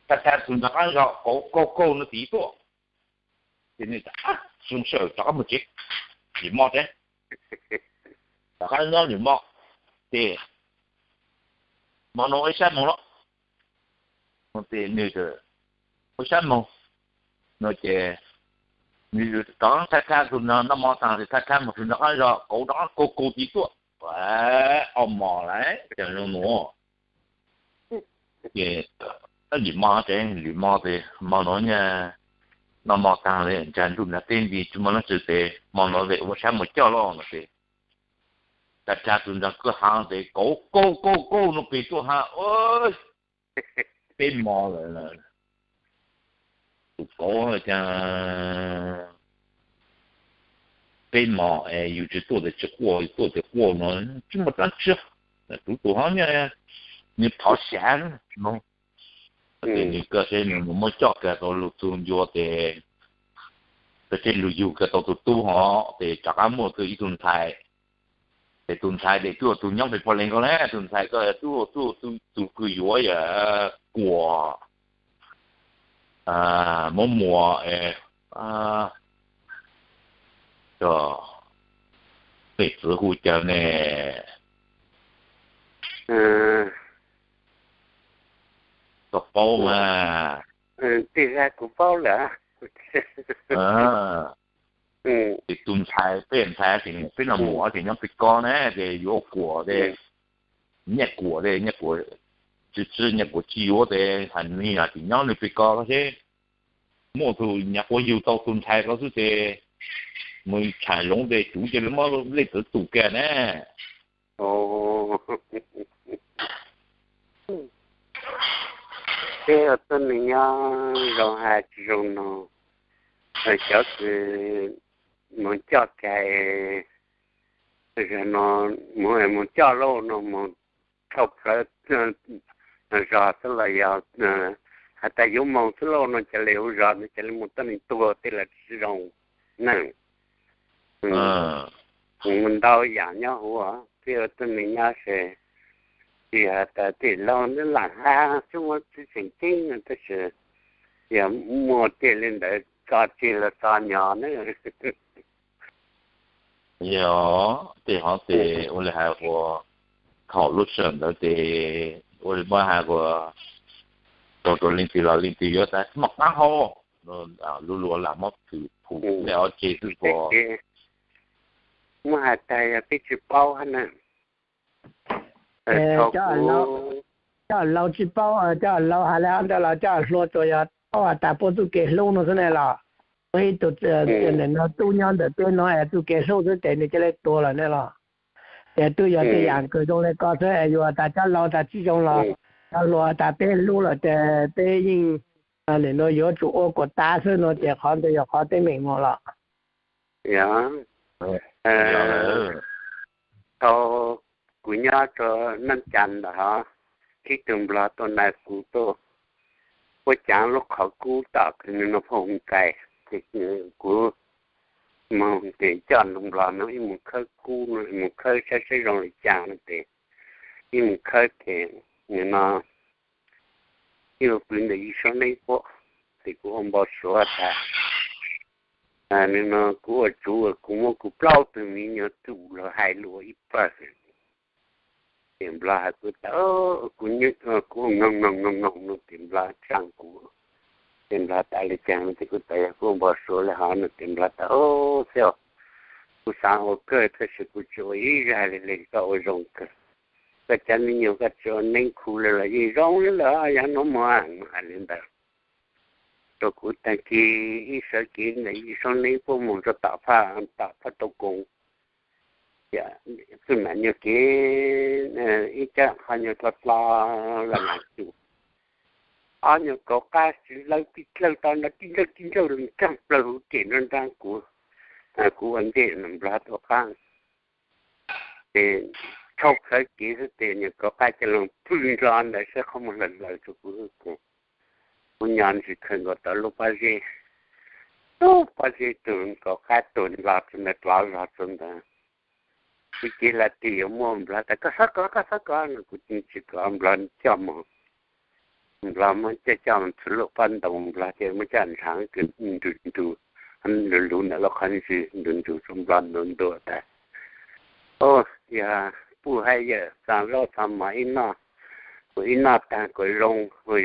tag kis tus nraag qaab zog kauv kaug kaug no tiv tuaj. Ces nws tas, zoo sij hawm rov qab moog tsev, lwm mo tsev. Rov qab nyob lwm mo, ces mo no ib sab moog lawm. Ces nws ua sab moog no ces nws rov qab thaj thaj tus noj mo taag ces thaj thaj moog tus nraag qaab zog kauv rov qab kaug kaug tiv tuaj. Ob mo lawm ces zoo nuav. Ces lwm mo tsev, lwm mo ces mo no noj mo taag ntsag ntuj ntsag teb nti tsi muaj leej twg ces mo no tes ua sab moog coj los no ces tag kis tus nraag kwj ha tes kauv kaug kaug kaug no peg tuaj has, peb mo lawm. Tus kauv cas peb mo es yug tsi tuaj tes tsi quaj, yug tuaj tes quaj no tsi muaj dlaab tsi. Tus tus hov nws thov xyav no. Ces nws koj saib nws muab coj kag tau lug txug ncua tes, koj saib lug yug kag tau tus tub hov tes rov qab muaj tug ib tug ntxhais. Ces tus ntxhais tes tub tus nyob peg puag leej ko na, tus ntxhais ko tub tub tus kws yuav yog Kuam, Muab Muas, cov pej txwv hu caw ne. Koj paub mas. Tig zag kuv paub lawm. Ces tus ntxhais, peb ntxhais ces peb los mus ces nyob peb ko ne, ces yuav Kuam tes, Nyiaj Kuam tes, Nyiaj Kuam tsis, Nyiaj Kuam tsis yuav tes hais nws hais tias nyob nws peb ko seb, muaj tus nyuam quas yug tau tus ntxhais ko xwb ces mus tsham zoov tes kuv cia li muab lej txwv tus kag ne. Peb ua tuab neeg nyob zoo hab tsis zoo no, cov kws mus coj kag, no, mus coj lauj no mus thauj plawv zog xwb los yog has tas yuav moog xwb lauj no cia li ua zog no cia li mus tuab neeg tuag tej lawm tsis zoo na. Mus ntau yaam nyob huv, peb ua tuab neeg nyob se tsis has tas tej laug neb lam hab xwb muab txiv tseem ceeb no tab sis yog muaj tej li ntawd tso tseg los tso nyo na. Yog tej hov tes ua li hais uas thaum lub sij hawm ntawd tes ua li muab hais uas tau rau leej twg los leej twg yuav tas tsis muaj qaab hau, lub luag lam muab phum phum tej ob tseg xwb puas. Muab hais tas yog peb tsis paub hab na. Cov laus tsis paub, cov laus hais li hov ntawd los cov hluas tsuas yog paub has tas puab txuj kev hlub no xwb ne los. Muaj ib tug nim no tub nyob ntawm peb no es txuj kev hlub xwb ces nws cia li tuag lawm ne los. Ces twb yog tej yam kws zoo li ko xwb es yus tas cov laus tas tsis zoo los cov hluas tas peb hlub lawm ces peb yeej nim no yuav tsum ua kom tas xwb no ces qhov ntawd yog qhov teeb meem mus los. Yog, thaum kuv nyob rau Naj Cas ntawd hov, ib tug nplog tuaj na kuv tuaj, kuv caav lub qhov kub tom kws nws no phooj kais, kuv moog tes coj nplog no ib mus khawb kub no mus khawb saib saib zoo li cas no tes ib mus khawb tes nws no ib mus pw ntawm ib saub neeb puab, tes kuv ua npau suav tas nws no kuv ua tsuv kuv muab kuv plaub tug me nyuam txum los hais lus ua ib pawg. Tes nplog hais kuv tas, kuv, kuv noog noog noog noog no tes nplog tsaa kuv. Tes nplog tas li cas no tes kuv tas yog kuv ua npau suav li hov no tes nplog tas, xib, kuv xaav ua kawg tab sis kuv tsis ua ib zag li li, koj ua zoo kawg. Koj cov me nyuam koj tsis ua neeb khu li los yeej zoo li lawm, yog no mus hais li ntawd rau kuv. Tag kis ib sawv kev ntawm ib saub neeb puab mus rau tom phaj, tom phaj tau koos, txuj nam nyuag kev ib caj qhov nyuag dlo dlo los mas cum ob nyuag kauv qab tsis lawv tij dlawg to no tij nrawj tij nrawj tsaag plaws huv kem nrab nrab kuv, kuv ua ntej nplog tuaj qab. Tes tshau plawv kev xwb tes nyuag kauv qab coj loo pwg nrho ntawd saib qhov muag lawm lawm rau kuv. Kuv nyob ntsis khaws nkaus tau lub pob zeb, lub pob zeb tug kauv qab tuag nplog rau ntawd, rov zog rau ntawd. Kuv cev hla twg yuav muab nplog tas koj txhob kov, koj txhob kov no kuv tsis kov, nplog coj mus. Nplog muab coj coj mus txhua lub pob ntoo, nplog thiaj muab coj ntshav kws nrug nrug, lug lug ntawm lub qhov ntswg nrug nrug rau nplog ntuav ntuav tas, o, yog puj hab yawm txav zaub txav mov ib noj, kuv ib noj taag kuv zoo,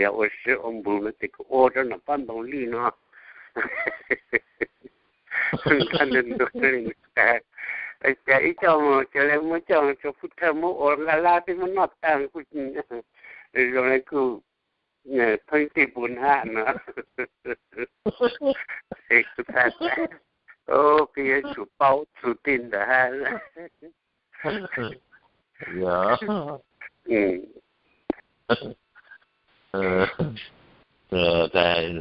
yog ua siab ua npus no tes kuv ua rau nram pob ntoo lwj no. Ntag ntuav ntuav tas, cas ib coj mus cas le muab coj rau pub thawj muab ua nqaj lab teb muab noj taag kuj zoo le kuj pheej tej puas hnab no. Kuv tas, o, koj yuav tsum paub txug tej ntawd hab.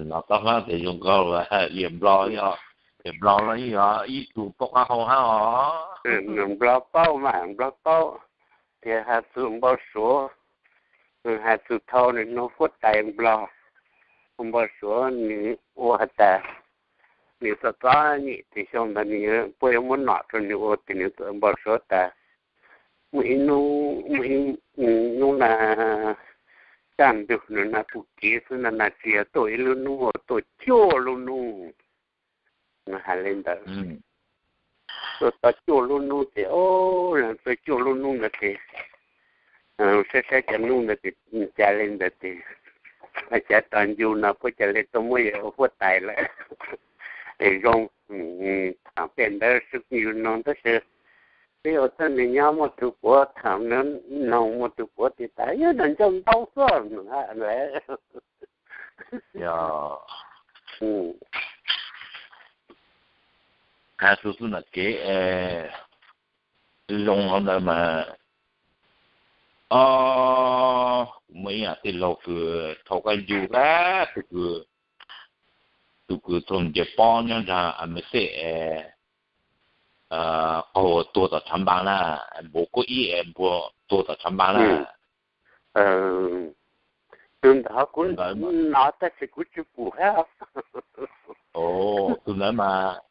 Nov tau hab tes zoo nkauj, yawm nplog, yawm nplog los yog ib tug paub qab hau hab os. Nplog paub mas, nplog paub, tias has txug npau suav, has txug thaus nws nug huab tais nplog, npau suav nws ua has tas nws txom txom nyem tes xyoo ntawd nws puab yuav muab nom rau nws ua tes nws npau suav tas muaj ib hnub, muaj ib hnub na, kaj ntug nws na pum kev xwb na, na tsis yog tuaj ib lub hnub, tuaj cuaj lub hnub. Nws has le ntawd, tuaj tau cuaj lub hnub tes, o, tuaj cuaj lub hnub ntawd tes, saib saib cov hnub ntawd tes cas le ntawd tes, cas tog ncu no puab ca le tuaj muab yawg ua huab tais lawm. Es zoo, thaum tej ntawd sib yug noog tab sis peb ua txoj neeg nyob muaj tug puav, thaum noog muaj tug puav tes tas yog nws nco ntau xwb lawm. Has txug txuj nam kev zoo hauv ntawd mas, o, kuv muaj ib yaam tij laug kws thaum kaj ncu kawg, tus kws thaum ncaws pob nyob nraag Amelikas, qaug tuag tom tshav npaas na, npua kuj ib npua tuag tom tshav npaas na. Tus ntawd kuv hnov tab sis kuv tsis pum hab. Tus ntawd mas,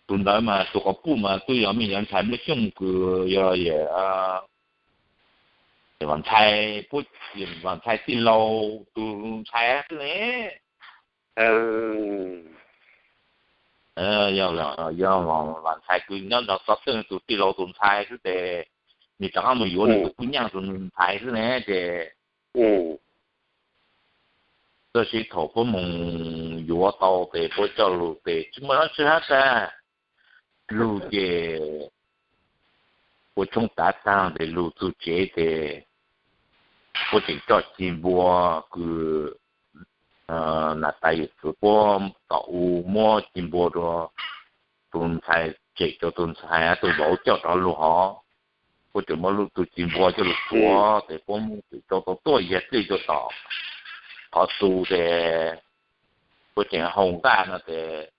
tus ntawd mas tus quas puj mas twb yog mej yuav ntxhais Nplog Xyooj kws yog Vam Ntxhais, Vam Ntxhais tij laug tus ntxhais xwb ne. Yog Vam Ntxhais kws nyob nrog Xov Xeej tus tij laug tus ntxhais xwb tes, nws rov qab mus yuav nws tus poj nyaaj tus ntxhais xwb ne ces, tab sis thaum puab mus yuav tau tes puab coj lug tes tsis muaj dlaab tsi hab tag, lug ces puab tshoob tav taag tes lug txug tsev tes puab tseem coj ci npua kws Nas tais yawm txwv puab tom u muab ci npua rua tus ntxhais, tsem rua tus ntxhais, tus vauv coj rov lug hov. Puab tseem muab lub tug ci npua coj lug tuav tes puab muab tsem rau tau tuaj yag dlej rua tom qhov tu tes puab tseem hau nqaj no tes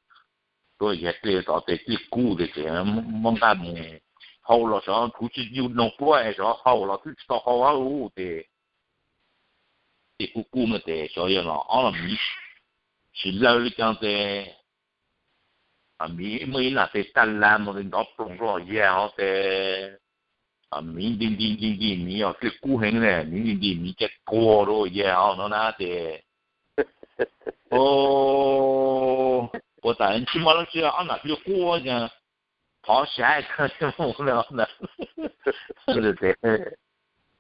tuaj yag dlej tod tes dlej kub tes tseem muab nqaj mus hau los sov, kuv tsi yug noog puab es sov hau los twb tsi tau hau hab u tes dlej kub kub no tes sov yog los ob los miv tsi lawv le caag tes miv muaj ib lam tes taj la moog tes ntov ploog rua yag hov tes miv nti nti nti nti, miv yog dlej kub heev le, miv nti nti miv ca tuag rua yag hov no na tes ua tas tsi muaj dlaab tsi, ob nam dlej kub thov saib kawg le.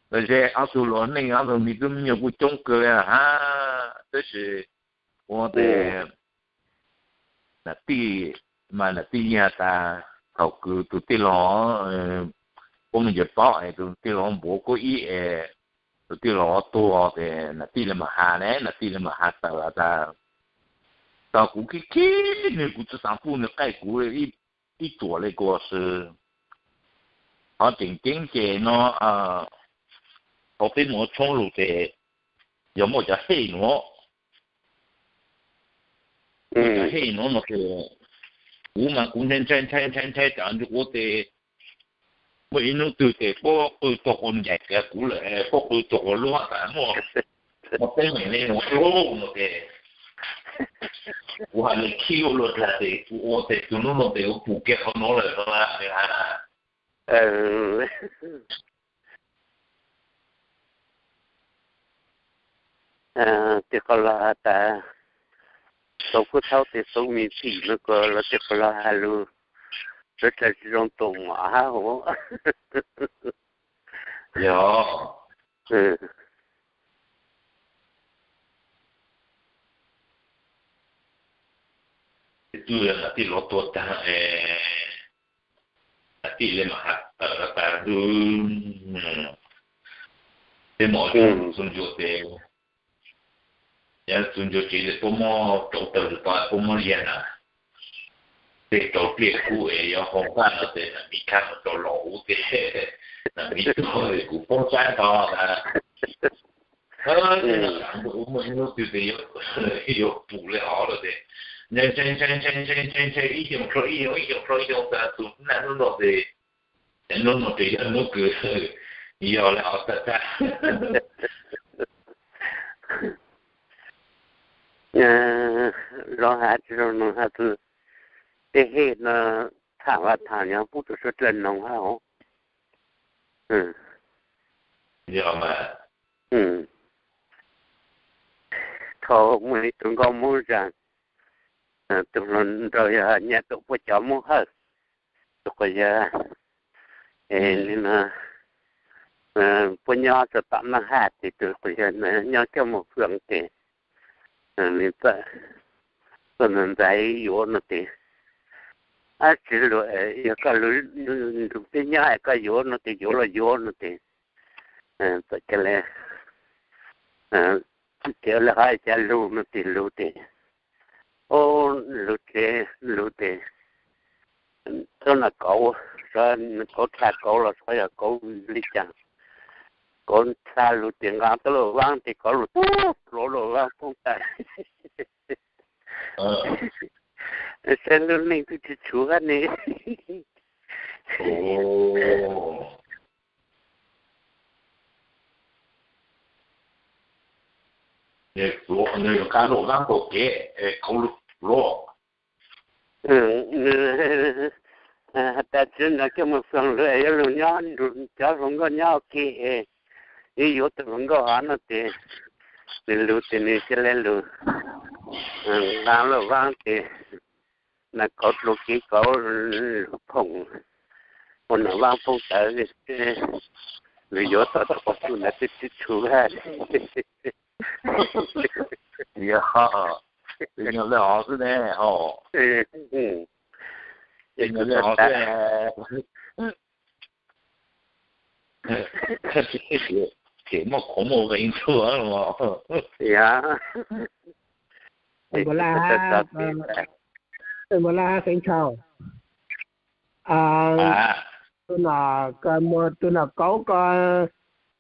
Tes ob tug luas neej ob tug miv tub me nyuam kuj coob kawg le hab, tab sis ua tes nam tij mas nam tij yeej has tas thaum kws tus tij laug puab mus ncaws pob es tus tij laug npuav kuab ib es tus tij laug tuag tes nam tij le maam has ne, nam tij le maam has tawm has tas tog kuv khib khib nwg, kuv tsi xaav pub nwg qaij kuv ib txuas le kuv xwb. Qhov tseem ceeb ces no thaum peb mus ua tshoob lug tes yog muaj cov hej nuav, muaj cov hej nuav no tes kuv mas kuv ntshai ntshai ntshai ntshai ntshai tas ntsug ua tes muaj ib hnub twg tes puab qw tuag quas ncaim kiag kuv lawm, puab qw tuag quas lub tas muaj, muaj teeb meem le nuav lug no tes kuv has le khib ua luaj dlag tes kuv ua tes txug hnub nuav tes kuv pum kiag qhov nuav lawm no na. Tes qhov los has tas tau kub thaub tes tau me txim no kuas los tes qhov los has lug sawv dlawg tsi zoo tus mom hab huv. Yog, tub nam tij laug tuag taag es nam tij le maam has tawm tas lug, peb mus ua tshoob txug ncua tes, txug ncua tsev tes puab muab rau tawg tod puab muab liag na, tej rau dlej kub es yuav hau nqaj no tes nam miv khab mus rau los ub tes nam miv tuag es kuv paub sab tod tas tes ua muaj ib hnub twg tes yuav pum le hov lawm tes ntshai ntshai ntshai ntshai ntshai ntshai ib xyoos dlua ib xyoos, ib xyoos dlua ib xyoos tas txug naj hnub no tes, hnub no tes yog hnub kws yog le hov tag tag. Los has tsi zoo noog has, tej hej no tham vaj tham nyob pub rau suav dlawg noog hab os. Yog mas, thaum muaj ib tug nkauj Moob Zag, tus hluas nraug yog nyiam tau puab cov Moob Hawj, tus quas yawg, puab nyob rau tom Naj Haj tes tus quas yawg nyob Coj Moos Fwm tes, nws txawm ntxais yuav no tes, ab tsi lug, yog koj lug nrug peb nyob es koj yuav no tes yuav los yuav no tes, txawm ca le, txawm ca le hov cas lug no tes lug tes, o, lug tes lug tes, tub nas kauv, kauv dlha kauv los xyov yog kauv li cas, kauv dlha lug tes nqa tau luj vaab tes kauv lug tub pluav luj vaab poob tas. Saib lub neej twb tsi tshuav hab ne. Nws qab luj vaab kaum kev, kauv lug pluav. Has tas tsi nrog Coj Moos Fwm lug es yuav lug nyob nrug cov hluas nkauj nyob ua ke es, yuav tus hluas nkauj hov no tes, nws lug tes nws ca le lug nqa luj vaab tes, nas kauv dlua kev kauv lug phoom, ua nas vaab poob tawv, lug yuav tau tau qhov txuj ntawd twb tsi tshuav hab. Yog, tus nyuag lawv hov xwb ne, tus nyuag lawv hov xwb. Ces muaj qhuav muaj vees ntxuag los. Yog, Npua Laj hab, Npua Laj hab Xeev Tshau. Tus nom, tus nom kaub ko,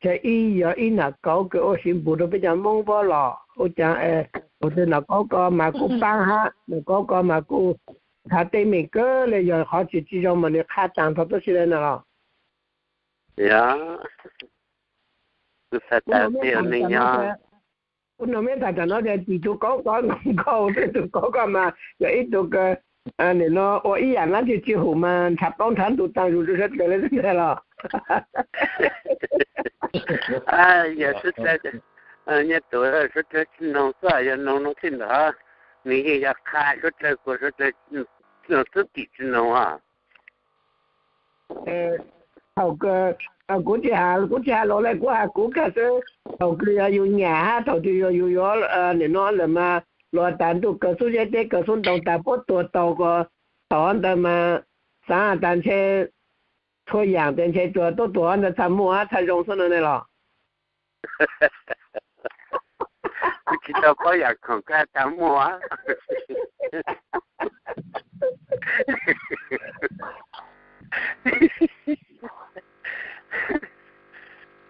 tseg ib yog ib nom kaub kws ua siv npus rau peb cov Moob Voj los ua caag es, tus nom kaub ko mas kuj paab hab, nom kaub ko mas kuj nrhav teeb meem kawg le, yog qhov tsis tsi zoo mas nwg qha taag txhua tuab si le na los. Kuv noog meb tham tam no tias tim tus kaub ko nkaus nkaus xwb, tus kaub ko mas yog ib tug kws nim no ua ib yaam dlaab tsi tsi hum mas nrhav paub nrhav ntuj taag zuj zus sab kawg le xwb ntag los. Yog suav dlawg, nyiaj tus suav dlawg tsi noog xwb, yog noog noog txhij ntawd, nws yeej yog qha suav dlawg kuas suav dlawg txwb tim tsi noog os. Thaum, kuv tsi has, kuv tsi has luas le, kuv has kuv kag xwb. Thaum kws yog yus nyam hab thaum twg yog yus yuav nim no lawm mas luas tas ntuj kawg xub zeb teb kawg xub ntoo tas puab tuag tau ko, thaum ntawd mas xaav tas ntshe txhua yaam tes ntshe tsuas tuaj tuag ntawd txhaj muaj txhaj zoo xwb no ne los. Kuv tsis tau paub yaam khoom koj has tas muaj.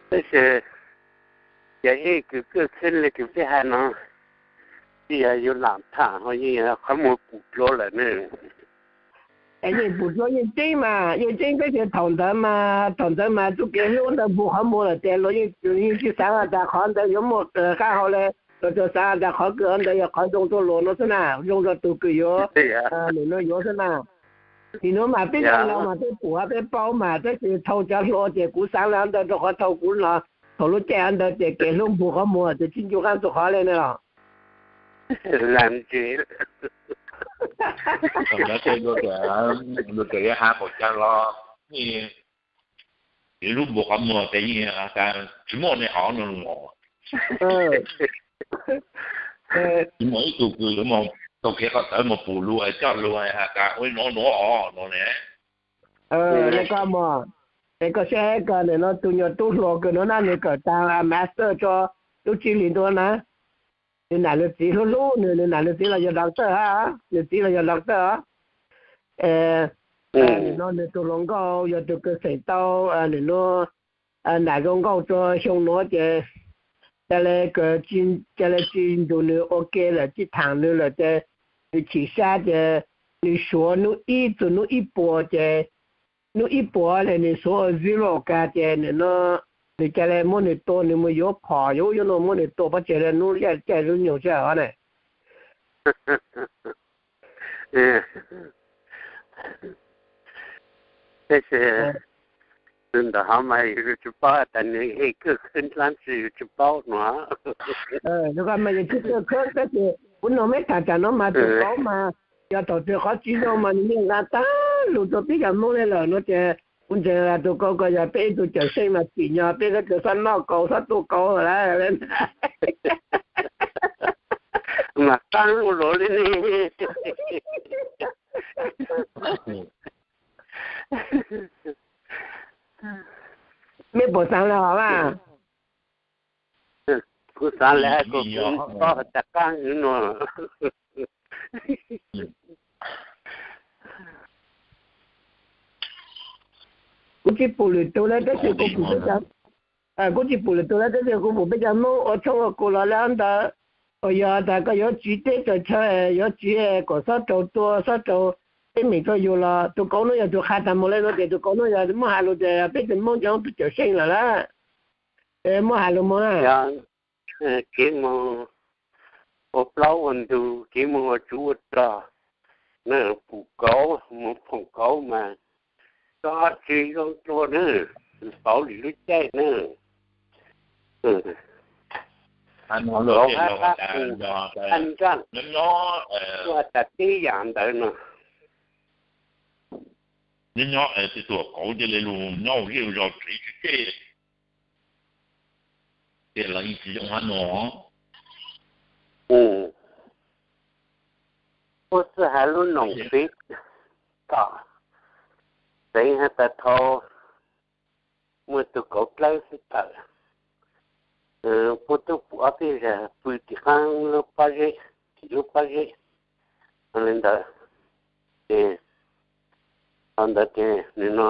Tab sis yog ib kws kawg kheev le kws peb has no, tsis yog yus lam tham ho yeej yog qhov muag pum dlua lawm ne. Yeej pum dlua yeej tseeb mas, yeej tseeb tab sis thaum ntawd mas, thaum ntawd mas txuj kev hlub ntawd npug qhov muag lawm tes luas yeej tsis xaav has tas qhov ntawd yuav muaj qab hau le, luas tsuas xaav has tas qhov kws ntawd yog qhov zoo rua luas no xwb na, zoo rua tug kws yuav, nim no yuav xwb na. Nim no mas peb cov laus mas peb pum hab peb paub mas, tab sis thaum cov hluas ces kuv xaav le ntawd rua qhov thaum kuv los thaum lub caij ntawd ces kev hlub npug qhov muag ces tsis ncu qaab txug qhov le ne los. Luag tsuas yuav has npaum cas los, kev hlub npug qhov muag ces yeej tsis muaj ne hov no los. Tsis muaj ib tug kws yuav moog taug kev qhov txawv moog pum luag coj luag has tas ua no nuav os no ne. Le koj mog, es koj saib koj nim no tug nyuas tub hluas kws nuav na, nwg kawm tag master rua tub tsib hlis ntua na. Nwg nam nwg txiv hlub hlub nwg, nwg nam nwg txiv los yog doctor hab, nwg txiv los yog doctor os. Nim no nwg tug hluas nkauj yog tug kws xeem tau, nim no nam zoo nkauj rua xyoo nuav ces ca le, ca le tsis nrug nwg ua ke lawm, tsis thaam nwg lawm ces nwg chim sab ces nwg suav nub ib txug nub ib puas ces, nub ib puas le nwg suav ua zero kag ces nim no nwg ca le muab nwg tua, nwg mus yuav phom yuav ub yuav nuav muab nwg tua pov tseg le nub caij lub nyoog sab hov ne. Tab sis tus ntawm hov mas yus tsis paub tas nwg he kawg khab dlaab tsi, yus tsis paub no. Mas yus tsis kawg khab tab sis kuv noog meb tham tsam no mas tus kaub mas yog thaum twg qhov tsis zoo mas nws yeej nqa tag lug rua peb cov Moob le lawm no ces kuv ntseeg tus kaub ko yog peb ib tug cawm seej mas tsim nyog peb txhob noj kaus txhob tuaj kaus lawm. Mas qaab ua luaj le ne. Meb puas xaav le hov mas? Kuv xaav le hab kuv paub tas qaab no. Kuv tsis pum lwm tug le tab sis kuv pum peb cov, kuv tsis pum lwm tug le tab sis kuv pum peb cov Moob ua tshoob ua kos los le ntawd. Uas yog tas koj yuav tsiv teb tsaws chaw, yuav tsiv kom xob rau tua xob rau teeb meem rua yus los tus kaub nuav yog tus qha tas mus le no ces tus kaub nuav yog muab has lug tias peb tus Moob cov tus cawm seej lawm lawm. Muab has lug mus na. Kev moog ua plaub ua ntug, kev moog ua tsov ua rog, pum kaub moog phoom kaub mas tsi zoo dlua na, pauv lwm lub caij na. Kaub hab qab pum, qab nraaj, kuv has tas teb yaam ntawd no. Nyob nyob tej tug kaub cia li lug nyob zej zog tsev tsi tseg, ces lawv yeej tsis zoo hab no. Puab txawj has lub noom peb tom tsev has tas thaum muaj tug kauv dlawb xwb tawm, puab tub pum ob peb zag pw tim qaab lub pob zeb. tsis hlub Paj Zeb. Li ntawd ces, thaum ntawd ces nim no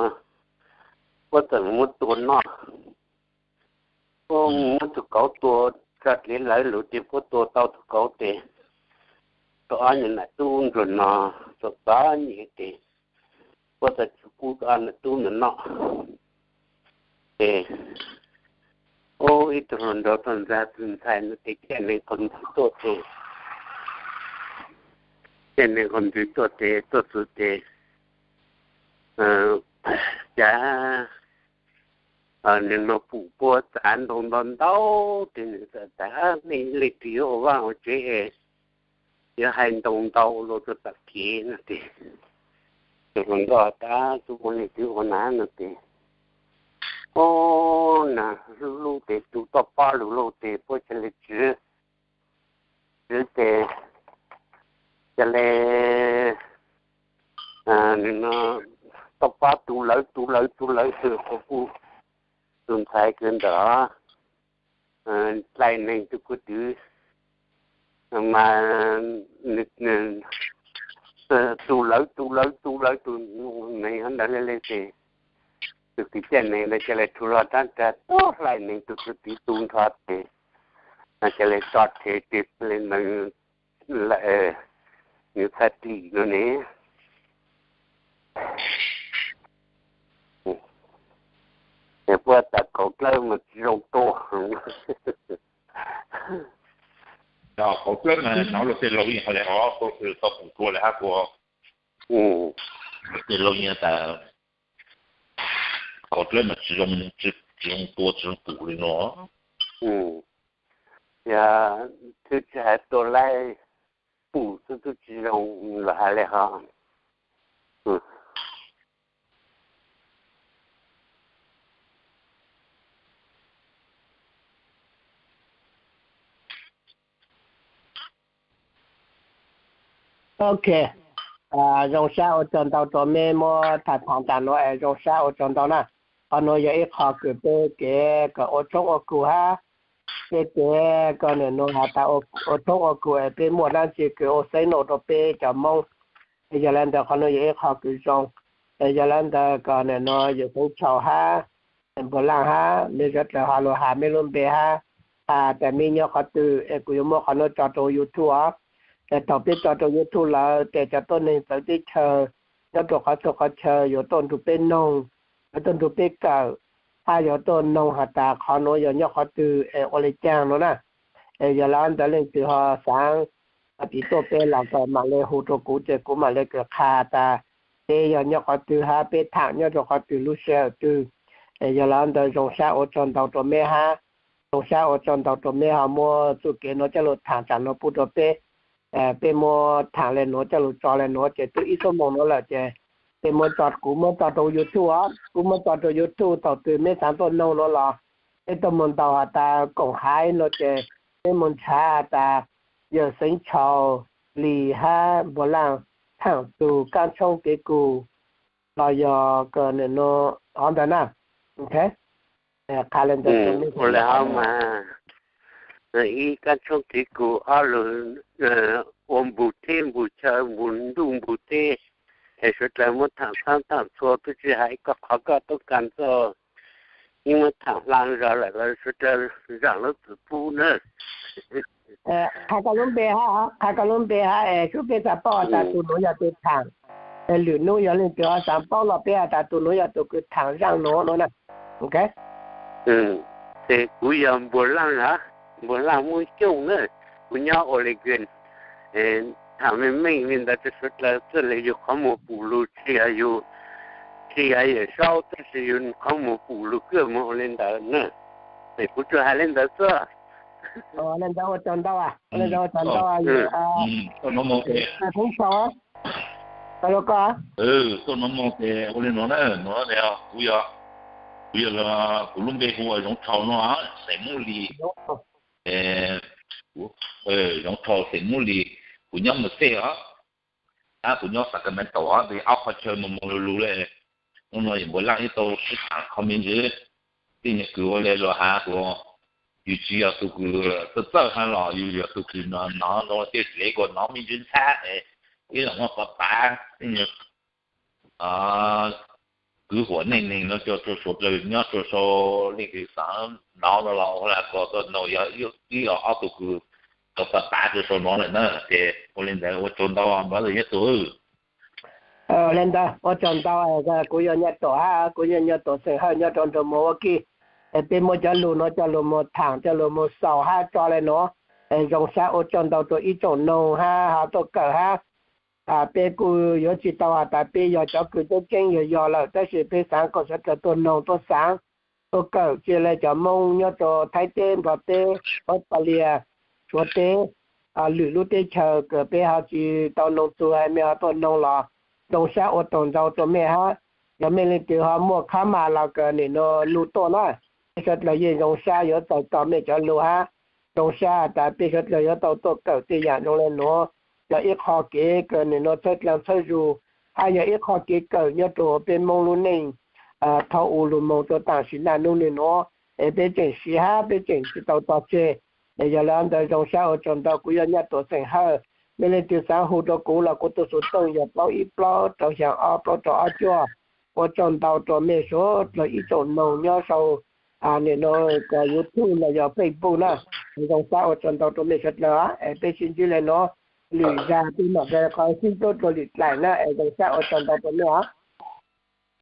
puab txawm muab tua noj, puab muab tus kauv tua tso dlev lawv lug ces puab tua tau tus kauv ces, tau ob nyuag nam tub ntsuag no, tau ob nyuag ces puab txawm tsis pub ob nam tub ntawd noj. Ces ua ib tug hluas nraug txog ntxag tus ntxhais no ces caij neeg qhov ntxwv tuaj ces, caij neeg qhov ntxwv tuaj ces tuaj txug ces, cas nim no pum puab txav ntoo ntau ntau ces nws txawm tas, nej leej twg yuav ua vaj ua tsev es yuav hais ntoo ntau ua luaj rau tom kev no ces, tus hluas nraug tas, tus muaj leej twg ua na no ces, ub, na, hlub hlub ces tu toj pob lug lauj ces puab ca le tswv, tswv ces ca le, nim no toj pob tu lawv tu lawv tu lawv txug qhov puj, tus ntxhais kawg ntawm dlaim neeg tus kwv twv mas tu lawv tu lawv tu lawv tus neeg ntawd le le ces, tus kwv caij neeg ntawd ca le rhu hlo rab rag tuag dlaim neeg tus kwv twv tu nrho ces, ca le tso rhe ces le neeg lawm, nws txhaj dim no ne. Puab tas kaum dlawb mas tsis zoo tua. Kaum dlawb mas hnov luag tej laus yeej hais li os, tau pum dua lawm hab kuv. Luag tej laus yeej tas kaum dlawb mas tsis zoo, tsis zoo tua tsis zoo pum li no. Yog twb tsis hais tua laib, pum xwb twb tsis zoo los hais li hos. Ok, zoo sab ua tsaug ntau rua meb muab tham tham tas nuav es zoo sab ua tsaug ntau na. Qhov nuav yog ib qho kws peb kev kom ua tshoob ua kug hab, peb kev kom nwm nuav has tas ua tshoob ua kug es peb muaj dlaab tsi kws ua xeeb nuav rua peb cov Moob. Es yog le ntawd qhov nuav yog ib qho kws zoo. Es yog le ntawd kom nwm nuav Yawm Xeev Tshau hab Npuag Laaj hab mej sawv dlawg ho lug has mej lub npe hab has tas mej nyob qhov twg es kuv yuav muab qhov nuav tso rua YouTube os. Es thaum peb tso rua YouTube lawm tes cov tuab neeg txawv teb chaws nyob rua qhov txhua qhov chaw yuav tuaj nrug peb noog, yuav tuaj nrug peb kawm, hab yuav tuaj noog has tas qhov nuav yog nyob qhov twg es ua le caag nuav na. Es yog le ntawd leej twg ho xaav tiv tuaj peb los kws mam le hu rua kuv ces kuv mam le kws qha tas peb yog nyob qhov twg hab peb thaam nyob rua qhov twg lub sij hawm twg. Es yog le ntawd zoo sab ua tsaug ntau rua meb hab, zoo sab ua tsaug ntau rua meb ho muab txuj kev nuav coj lug thaam tsaam nuav pub rua peb. Peb muab thaam le nuav coj lug tso le nuav ces twb ib xuab moos nuav lawm ces peb muab tso, kuv muab tso rua YouTube os, kuv muab tso rua YouTube thaum twg meb xaav tuaj noog nuav los peb tuaj moog ntaus has tas koom haiv nuav ces peb moog nrhav has tas Yawm Xeev Tshau Lis hab Npuag Laaj thaam tug kaab tshoob kev kug los yog kws nwm nuav hov ntawd na. Qha le ntawd ua le hov mas ib kaab tshoob kev kug ob lug ua npug teb npug chaw npug ntuj npug teb es suav dlawg muab thaam txhab thaam txhua twb tsi has ib koj qhov koj tub ka ntxo, yeej muab thaam hla zog lawm los suav dlawg zaam lub txim pub na. Qha koj lub npe hab, qha koj lub npe hab es sub peb xaav paub has tas tus nuav yog tus thaam, es lwm nub yog leej twg ho xaav paub los peb has tas tus nuav yog tus kws thaam zaaj nuav nuav na. Ok. Ces kuv yog Npuag Laaj hab, Npuag Laaj Moob Xyooj na, kuv nyob Oregon. Thaam meej meej li ntawd rua suav dlawg txawj le yug qhov muag pum lug, tsi yog yug, tsi yog Yawm Saub tab sis yug qhov muag pum lug kawg moog ua le ntawd na. Es kuv tsuas has le ntawd xwb. Le ntawd ua tsaug ntau, le ntawd ua tsaug ntau. Tuaj nov moo ces, tuaj nov moo ces ua li nuav na, nuav kuv yog, kuv yog, kuv lub npe hu ua Zoov Thau no, xeem Moob Lis. Zoov Thau xeem Moob Lis, kuv nyob Merced os, tab kuv nyob Sacramento os, ces ob qhov chaw moog moog lug lug le. Hnub no yog Npuag Laaj ib tau sib thaam qhov me ntsis, tej nyuag kws ua le los has kuv, yus tsis yog tus kws txawj txawj hab los yus yog tus kws hnov hnov no tej tsev kuas hnov me ntsis ntxhab, ib los muab pav pav kwv huam neej neeg no coj rua suav dlawg nyob rua sau leej twg xaav hnov no los ua le ko tau noog yog ib los ob tug kws tau pav pav rua sau no lawm na. Ces ua le ntawd ua tsaug ntau brother Nyiaj Tuam. Le ntawd ua tsaug ntau, kuv yog Nyiaj Tuam hab kuv yog Nyiaj Tuam xeem Hawj nyob rau nroog Moos Ua Kij. Es peb muab cov lug no coj lug moog thaam coj lug moog xaus hab tso le nuav. Es zoo sab ua tsaug ntau rua ib tsoom noog hab ho tuaj kawm hab. Peb kuj yuav tsis tau has tas peb yog cov kws tseeb tseeb yog yog lawm, tab sis peb xaav kom sawv dlawg tuaj noog tuaj xaav tuaj kawm, tsi le cov Moob nyob rua Thaib teb, Nplog teb, Australia, Suav teb, lwm lub teb chaws kws peb ho tsis tau noog txug, mej ho tuaj noog los zoo sab ua tsaug ntau rua mej hab. Yog mej leej twg ho muaj khab mas los kws nim no nug tuaj na, peb sawv dlawg yeej zoo sab yuav txais tau mej cov lug hab. Zoo sab tas peb sawv dlawg yuav tau tuaj kawm tej yaam zoo le nuav, yog ib qho kev kws nim no txhawb dlaa txhawb zug, hab yog ib qho kev kawm nyob rua peb Moob lub neej thaum u lug moog rua taam sim naj nub nwg nuav, es peb tseem siv hab peb tseem tsi tau tog tseg. Es yog le ntawd zoo sab ua tsaug ntau, kuv yog Nyiaj Tuam xeem Hawj. Mej leej twg xaav hu rua kuv los kuv tug xuv tooj yog plaub ib plaub rau xyaa ob plaub rau ob cuaj. Ua tsaug ntau rua mej suav dlawg ib tsoom noog nyob sau nim no YouTube los yog Facebook na. Zoo sab ua tsaug ntau rua mej suav dlawg, es peb sib ntsib le nuav, lwm zag peb mam le qhov sib ntsib rua lwm dlaim na, es zoo sab ua tsaug ntau rua mej os.